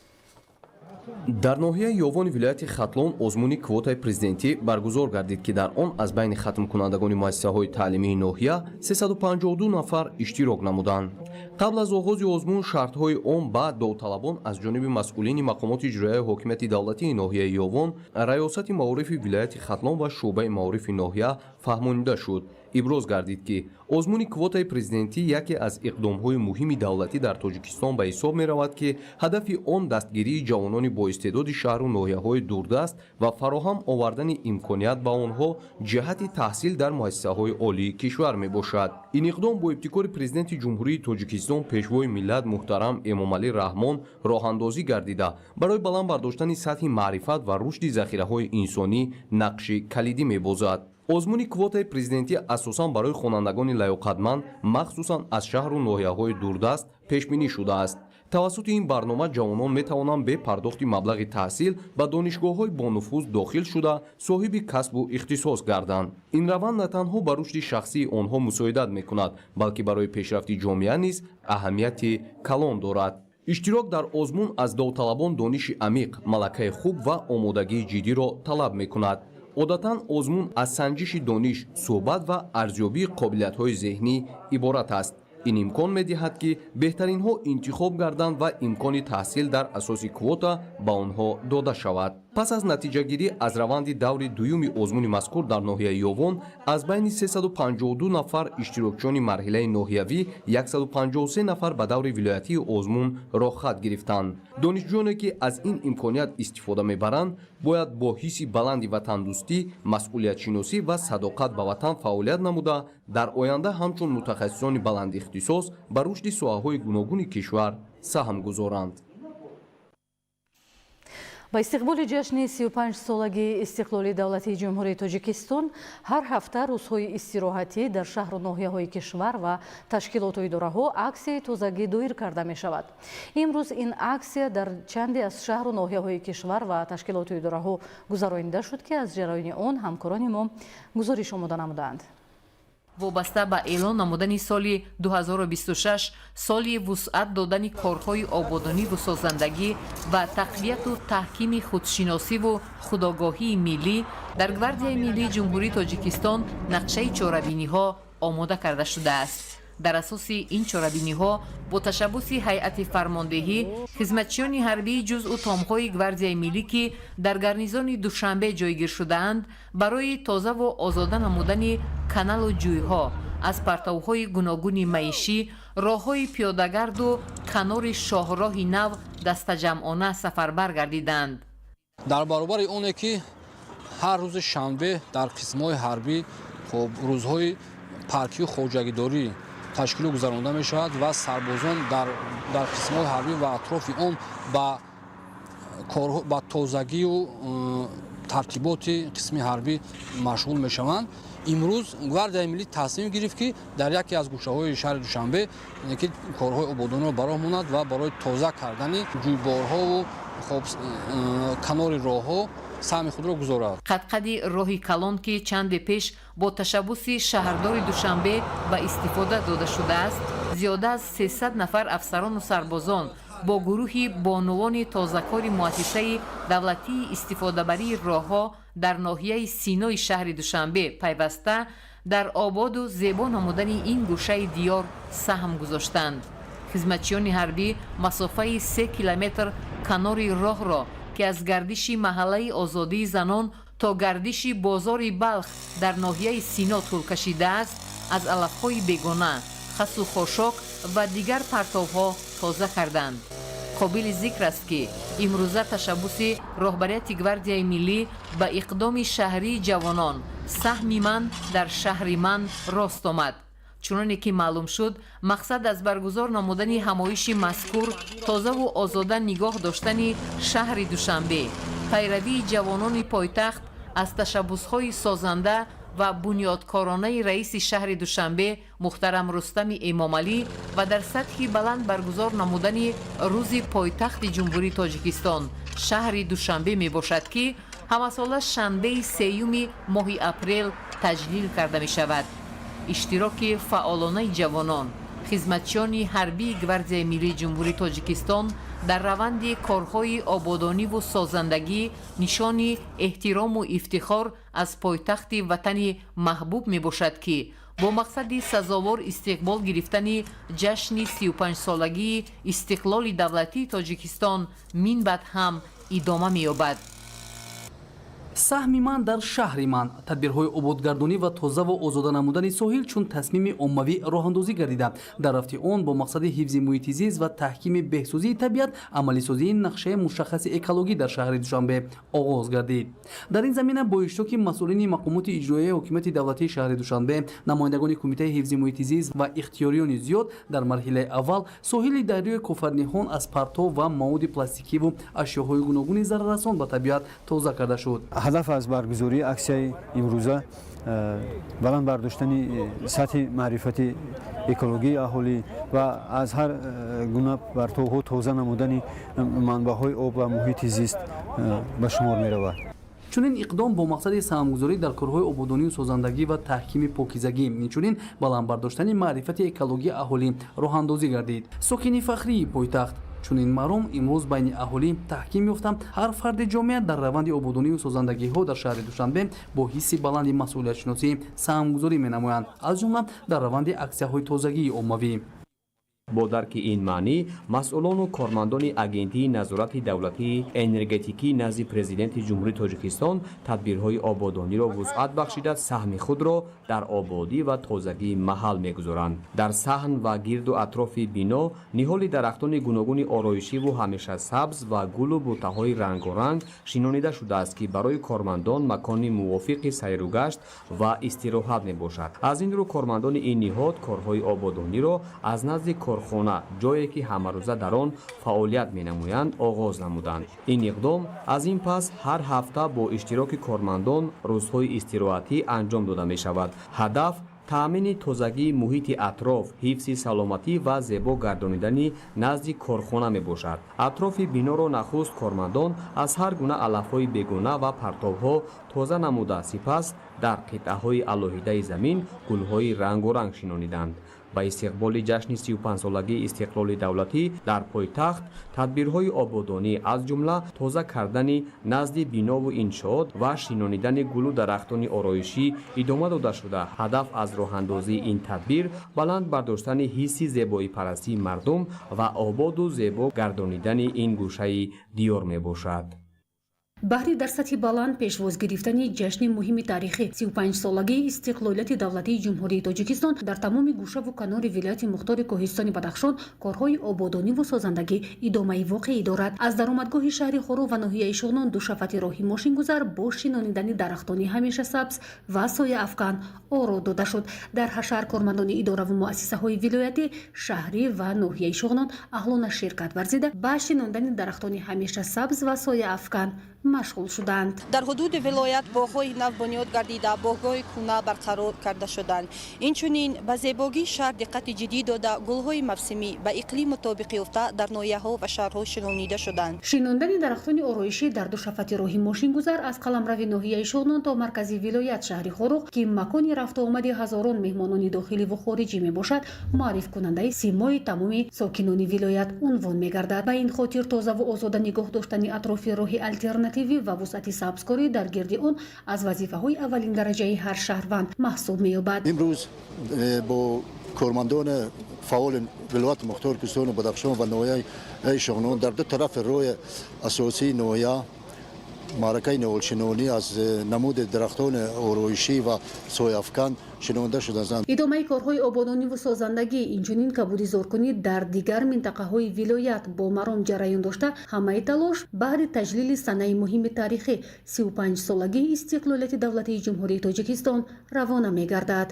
Дар ноҳияи Ёвони вилояти Хатлон озмуни квотаи президентӣ баргузор гардид, ки дар он аз байни хатмкунандагони муассисаҳои таълимии ноҳия 352 нафар иштирок намуданд. Қабл аз оғози озмун шартҳои он ба довталабон аз ҷониби масъулини мақомоти иҷроияи ҳокимияти давлатии ноҳияи Ёвон, Раёсати маорифи вилояти Хатлон ва шӯъбаи маорифи ноҳия фаҳмонида шуд. Иброз гардид, ки озмуни квотаи президентӣ яке аз иқдомҳои муҳими давлатӣ дар Тоҷикистон ба ҳисоб меравад, ки ҳадафи он дастгирии ҷавонони боистеъдоди шаҳру ноҳияҳои дурдаст ва фароҳам овардани имконият ба онҳо ҷиҳати таҳсил дар муассисаҳои олии кишвар мебошад. Ин иқдом бо ибтикори Президенти Ҷумҳурии Тоҷикистон, Пешвои миллат муҳтарам Эмомалӣ Раҳмон роҳандозӣ гардида, барои баланд бардоштани сатҳи маърифат ва рушди захираҳои инсонӣ нақши калидӣ мебозад. Озмуни квотаи президентӣ асосан барои хонандагони лаёқатманд, махсусан аз шаҳру ноҳияҳои дурдаст пешбинӣ шудааст. Тавассути ин барнома ҷавонон метавонанд бе пардохти маблағи таҳсил ба донишгоҳҳои бонуфуз дохил шуда, соҳиби касбу ихтисос гарданд. Ин раванд на танҳо ба рушди шахсии онҳо мусоидат мекунад, балки барои пешрафти ҷомеа низ аҳамияти калон дорад. Иштирок дар озмун аз довталабон дониши амиқ, малакаи хуб ва омодагии ҷиддиро талаб мекунад. Одатан озмун аз санҷиши дониш, суҳбат ва арзёбии қобилиятҳои зеҳнӣ иборат аст. Ин имкон медиҳад, ки беҳтаринҳо интихоб гарданд ва имкони таҳсил дар асоси квота ба онҳо дода шавад. Пас аз натиҷагирӣ аз раванди даври дуюми озмуни мазкур дар ноҳияи Ёвон аз байни 352 нафар иштирокчиёни марҳилаи ноҳиявӣ 153 нафар ба даври вилоятии озмун роҳхат гирифтанд. Донишҷӯёне, ки аз ин имконият истифода мебаранд, бояд бо ҳисси баланди ватандӯстӣ, масъулиятшиносӣ ва садоқат ба ватан фаъолият намуда, дар оянда ҳамчун мутахассисони баландихтисос ба рушди соҳаҳои гуногуни кишвар саҳм гузоранд. Ба истиқболи ҷашни 35-солагии истиқлоли давлатии Ҷумҳурии Тоҷикистон ҳар ҳафта рӯзҳои истироҳатӣ дар шаҳру ноҳияҳои кишвар ва ташкилоту идораҳо аксияи тозагӣ доир карда мешавад. Имрӯз ин аксия дар чанде аз шаҳру ноҳияҳои кишвар ва ташкилоту идораҳо гузаронида шуд, ки аз ҷараёни он ҳамкорони мо гузориш омода намуданд. Вобаста ба эълон намудани соли 2026 соли вусъат додани корҳои ободониву созандагӣ ва тақвияту таҳкими худшиносиву худогоҳии миллӣ, дар Гвардияи миллии Ҷумҳурии Тоҷикистон нақшаи чорабиниҳо омода карда шудааст. Дар асоси ин чорабиниҳо, бо ташаббуси ҳайати фармондеҳӣ, хизматчиёни ҳарбии ҷузъу томҳои Гвардияи миллӣ, ки дар гарнизони Душанбе ҷойгир шудаанд, барои тозаву озода намудани каналу ҷӯйҳо аз партовҳои гуногуни маишӣ, роҳҳои пиёдагарду канори шоҳроҳи нав дастаҷамъона сафарбар гардиданд. Дар баробари оне ки ҳар рӯзи шанбе дар қисмҳои ҳарбӣ, хоб, рӯзҳои паркию хоҷагидорӣ ташкилу гузаронда мешавад ва сарбозон дар қисмҳои ҳарбӣ ва атрофи он ба тозагию тартиботи қисми ҳарбӣ машғул мешаванд, имрӯз Гвардияи миллӣ тасмим гирифт, ки дар яке аз гӯшаҳои шаҳри Душанбе ки корҳои ободониро ба роҳ монад ва барои тоза кардани ҷӯйборҳову, хоб, канори роҳҳо саҳми худро гузорад. Қадқади роҳи калон, ки чанде пеш бо ташаббуси шаҳрдори Душанбе ба истифода дода шудааст, зиёда аз 300 нафар афсарону сарбозон бо гурӯҳи бонувони тозакори муассисаи давлатии истифодабарии роҳҳо дар ноҳияи Синои шаҳри Душанбе пайваста дар ободу зебо намудани ин гӯшаи диёр саҳм гузоштанд. Хизматчиёни ҳарбӣ масофаи 3 километр канори роҳро, ки аз гардиши маҳаллаи Озодии занон то гардиши бозори Балх дар ноҳияи Сино тӯл кашидааст, аз алафҳои бегона, хасу хошок ва дигар партовҳо тоза карданд. Қобили зикр аст, ки имрӯза ташаббуси роҳбарияти Гвардияи миллӣ ба иқдоми шаҳрии ҷавонон «Саҳми ман дар шаҳри ман» рост омад. Чуноне ки маълум шуд, мақсад аз баргузор намудани ҳамоиши мазкур тозаву озода нигоҳ доштани шаҳри Душанбе, пайравии ҷавонони пойтахт аз ташаббусҳои созанда ва бунёдкоронаи раиси шаҳри Душанбе муҳтарам Рустами Эмомалӣ ва дар сатҳи баланд баргузор намудани Рӯзи пойтахти Ҷумҳурии Тоҷикистон, шаҳри Душанбе мебошад, ки ҳамасола шанбеи сеюми моҳи апрел таҷлил карда мешавад. Иштироки фаъолонаи ҷавонон, хизматчиёни ҳарбии Гвардияи миллии Ҷумҳурии Тоҷикистон дар раванди корҳои ободониву созандагӣ нишони эҳтирому ифтихор аз пойтахти ватани маҳбуб мебошад, ки бо мақсади сазовор истиқбол гирифтани ҷашни 35-солагии истиқлоли давлатии Тоҷикистон минбаъд ҳам идома меёбад. «Саҳми ман дар шаҳри ман». Тадбирҳои ободгардонӣ ва тозаву озода намудани соҳил чун тасмими оммавӣ роҳандозӣ гардида, дар рафти он бо мақсади ҳифзи муҳити зист ва таҳкими беҳсозии табиат амалисозии нақшаи мушаххаси экологӣ дар шаҳри Душанбе оғоз гардид. Дар ин замина бо иштироки масъулини мақомоти иҷроияи ҳокимияти давлатии шаҳри Душанбе, намояндагони Кумитаи ҳифзи муҳити зист ва ихтиёриёни зиёд дар марҳилаи аввал соҳили дарёи Кофарниҳон аз партов ва маводи пластикиву ашёҳои гуногуни зараррасон ба табиат тоза карда шуд. Ҳадаф аз баргузории аксияи имрӯза баланд бардоштани сатҳи маърифати экологии аҳолӣ ва аз ҳар гуна партовҳо тоза намудани манбаъҳои об ва муҳити зист ба шумор меравад. Чунин иқдом бо мақсади саҳмгузорӣ дар корҳои ободонию созандагӣ ва таҳкими покизагӣ, инчунин баланд бардоштани маърифати экологии аҳолӣ роҳандозӣ гардид. Сокини фахрии пойтахт, чунин маром имрӯз байни аҳолӣ таҳким ёфта, ҳар фарди ҷомеа дар раванди ободонию созандагиҳо дар шаҳри Душанбе бо ҳисси баланди масъулиятшиносӣ саҳмгузорӣ менамоянд, аз ҷумла дар раванди аксияҳои тозагии оммавӣ. Бо дарки ин маънӣ, масъулону кормандони Агентии назорати давлатии энергетикӣ назди Президенти Ҷумҳурии Тоҷикистон тадбирҳои ободониро вусъат бахшида, саҳми худро дар ободӣ ва тозагии маҳал мегузоранд. Дар саҳн ва гирду атрофи бино ниҳоли дарахтони гуногуни ороишиву ҳамешасабз ва гулу бутаҳои рангоранг шинонида шудааст, ки барои кормандон макони мувофиқи сайругашт ва истироҳат мебошад. Аз ин рӯ, кормандони ин ниҳод корҳои ободониро аз назди корхона, ҷое ки ҳамарӯза дар он фаъолият менамоянд, оғоз намуданд. Ин иқдом аз ин пас ҳар ҳафта бо иштироки кормандон рӯзҳои истироҳатӣ анҷом дода мешавад. Ҳадаф Таъмини тозагии муҳити атроф, ҳифзи саломатӣ ва зебо гардонидани назди корхона мебошад. Атрофи биноро нахуст кормандон аз ҳар гуна алафҳои бегона ва партовҳо тоза намуда, сипас дар қитъаҳои алоҳидаи замин гулҳои рангоранг шинониданд. Ба истиқболи ҷашни 35-солагии истиқлоли давлатӣ дар пойтахт тадбирҳои ободонӣ, аз ҷумла тоза кардани назди бинову иншоот ва шинонидани гулу дарахтони ороишӣ идома дода шуда, ҳадаф аз роҳандозии ин тадбир баланд бардоштани ҳисси зебоипарастии мардум ва ободу зебо гардонидани ин гӯшаи диёр мебошад. Баҳри дар сатҳи баланд пешвоз гирифтани ҷашни муҳими таърихӣ 35-солагии истиқлолияти давлатии Ҷумҳурии Тоҷикистон дар тамоми гӯшаву канори вилояти мухтори Кӯҳистони Бадахшон корҳои ободониву созандагӣ идомаи воқеӣ дорад. Аз даромадгоҳи шаҳри Хоруғ ва ноҳияи Шуғнон ду шафати роҳи мошингузар бо шинонидани дарахтони ҳамешасабз ва сояафкан оро дода шуд. Дар ҳашар кормандони идораву муассисаҳои вилоятӣ, шаҳрӣ ва ноҳияи Шуғнон аҳлона ширкат варзида, ба шинондани дарахтони ҳамешасабз ва сояафкан машғул шуданд. Дар ҳудуди вилоят боғҳои нав бунёд гардида, боғҳои кӯна барқарор карда шуданд. Инчунин ба зебогии шаҳр диққати ҷиддӣ дода, гулҳои мавсимӣ ба иқлим мутобиқ ёфта дар ноҳияҳо ва шаҳрҳо шинонида шуданд. Шинондани дарахтони ороишӣ дар ду шафати роҳи мошингузар аз қаламрави ноҳияи Шуғнон то маркази вилоят шаҳри Хоруғ, ки макони рафтуомади ҳазорон меҳмонони дохиливу хориҷӣ мебошад, маърифкунандаи симои тамоми сокинони вилоят унвон мегардад. Ба ин хотир тозаву озода нигоҳ доштани атрофи роҳи алтернативӣ ва вусъати сабзкорӣ дар гирди он аз вазифаҳои аввалин дараҷаи ҳар шаҳрванд маҳсуб меёбад. Имрӯз бо кормандони фаъоли вилояти мухтори Кӯҳистони Бадахшон ва ноҳияи Шуғнон дар ду тарафи роҳи асосии ноҳия маъракаи ниҳолшинонӣ аз намуди дарахтони ороишӣ ва сояафкан шинонда шуданд. Идомаи корҳои ободониву созандагӣ, инчунин кабудизоркунӣ дар дигар минтақаҳои вилоят бо маром ҷараён дошта, ҳамаи талош баҳри таҷлили санаи муҳими таърихӣ 35-солагии истиқлолияти давлатии Ҷумҳурии Тоҷикистон равона мегардад.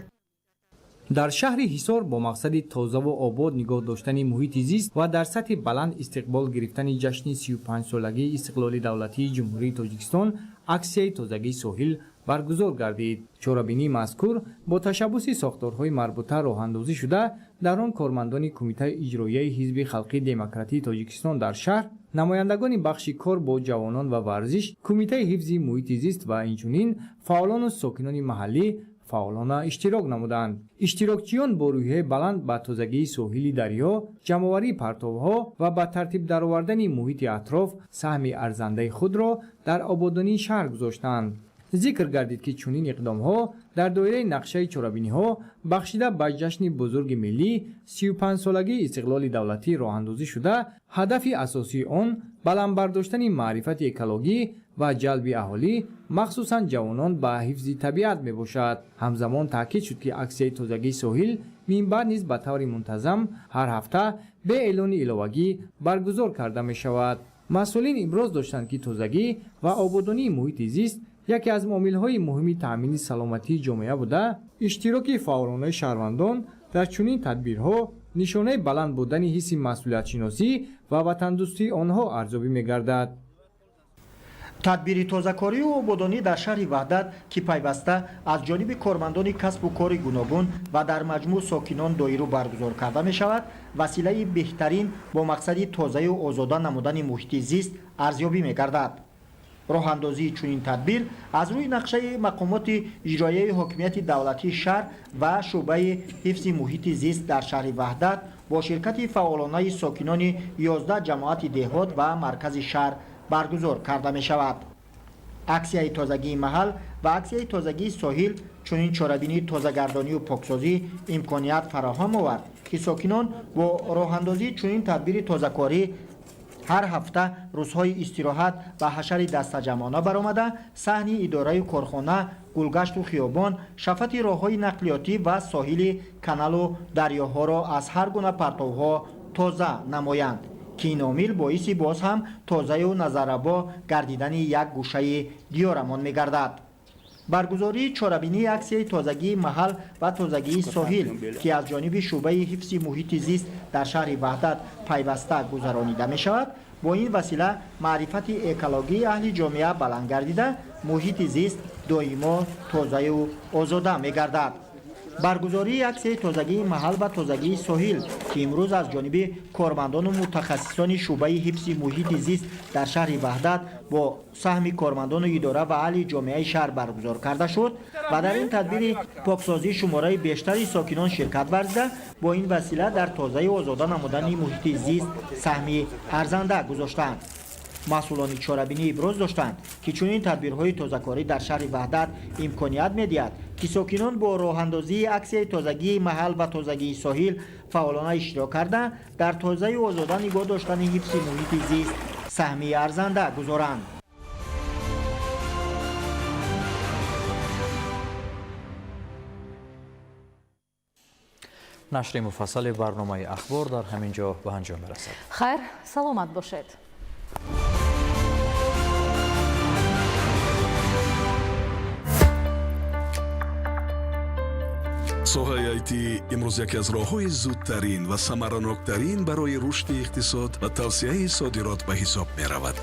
Дар шаҳри Ҳисор бо мақсади тозаву обод нигоҳ доштани муҳити зист ва дар сатҳи баланд истиқбол гирифтани ҷашни 35-солагии истиқлоли давлатии Ҷумҳурии Тоҷикистон аксияи тозагии соҳил баргузор гардид. Чорабинии мазкур бо ташаббуси сохторҳои марбута роҳандозӣ шуда, дар он кормандони Кумитаи иҷроияи Ҳизби халқии демократии Тоҷикистон дар шаҳр, намояндагони бахши кор бо ҷавонон ва варзиш, Кумитаи ҳифзи муҳити зист ва инчунин фаъолону сокинони маҳаллӣ фаъолона иштирок намуданд. Иштирокчиён бо рӯҳияи баланд ба тозагии соҳили дарё, ҷамъоварии партовҳо ва ба тартиб даровардани муҳити атроф саҳми арзандаи худро дар ободонии шаҳр гузоштанд. Зикр гардид, ки чунин иқдомҳо дар доираи нақшаи чорабиниҳо бахшида ба ҷашни бузурги миллӣ 35-солагии истиқлоли давлатӣ роҳандозӣ шуда, ҳадафи асосии он баланд бардоштани маърифати экологӣ ва ҷалби аҳолӣ, махсусан ҷавонон, ба ҳифзи табиат мебошад. Ҳамзамон таъкид шуд, ки аксияи тозагии соҳил минбаъд низ ба таври мунтазам ҳар ҳафта бе эълони иловагӣ баргузор карда мешавад. Масъулин иброз доштанд, ки тозагӣ ва ободонии муҳити зист яке аз омилҳои муҳими таъмини саломатии ҷомеа буда, иштироки фаъолонаи шаҳрвандон дар чунин тадбирҳо нишонаи баланд будани ҳисси масъулиятшиносӣ ва ватандӯстии онҳо арзёбӣ мегардад. Тадбири тозакорию ободонӣ дар шаҳри Ваҳдат, ки пайваста аз ҷониби кормандони касбу кори гуногун ва дар маҷмӯъ сокинон доиру баргузор карда мешавад, василаи беҳтарин бо мақсади тозаю озода намудани муҳити зист арзёбӣ мегардад. Роҳандозии чунин тадбир аз рӯи нақшаи мақомоти иҷроияи ҳокимияти давлатии шаҳр ва шӯъбаи ҳифзи муҳити зист дар шаҳри Ваҳдат бо ширкати фаъолонаи сокинони 11 ҷамоати деҳот ва маркази шаҳр баргузор карда мешавад. Аксияи тозагии маҳал ва аксияи тозагии соҳил чунин чорабинии тозагардонию поксозӣ имконият фароҳам овард, ки сокинон бо роҳандозии чунин тадбири тозакорӣ ҳар ҳафта рӯзҳои истироҳат ба ҳашари дастаҷамъона баромада, саҳни идораю корхона, гулгашту хиёбон, шафати роҳҳои нақлиётӣ ва соҳили каналу дарёҳоро аз ҳар гуна партовҳо тоза намоянд, ки ин омил боиси боз ҳам тозаю назаррабо гардидани як гӯшаи диёрамон мегардад. Баргузории чорабинии аксияи тозагии маҳал ва тозагии соҳил, ки аз ҷониби шӯъбаи ҳифзи муҳити зист дар шаҳри Ваҳдат пайваста гузаронида мешавад, бо ин васила маърифати экологии аҳли ҷомеа баланд гардида, муҳити зист доимо тозаю озода мегардад. Баргузории аксияи тозагии маҳал ва тозагии соҳил, ки имрӯз аз ҷониби кормандону мутахассисони шӯъбаи ҳифзи муҳити зист дар шаҳри Ваҳдат бо саҳми кормандону идора ва аҳли ҷомеаи шаҳр баргузор карда шуд ва дар ин тадбири поксозӣ шумораи бештари сокинон ширкат варзида, бо ин васила дар тозаю озода намудани муҳити зист саҳми арзанда гузоштанд. Масъулони чорабинӣ иброз доштанд, ки чунин тадбирҳои тозакорӣ дар шаҳри Ваҳдат имконият медиҳад, ки сокинон бо роҳандозии аксияи тозагии маҳал ва тозагии соҳил фаъолона иштирок карда, дар тозаю озода нигоҳ доштани ҳифзи муҳити зист саҳми арзанда гузоранд. Нашри муфассали барномаи ахбор дар ҳамин ҷо ба анҷом мерасад. Хайр, саломат бошед. Соҳаи IT имрӯз яке аз роҳҳои зудтарин ва самараноктарин барои рушди иқтисод ва тавсеаи содирот ба ҳисоб меравад.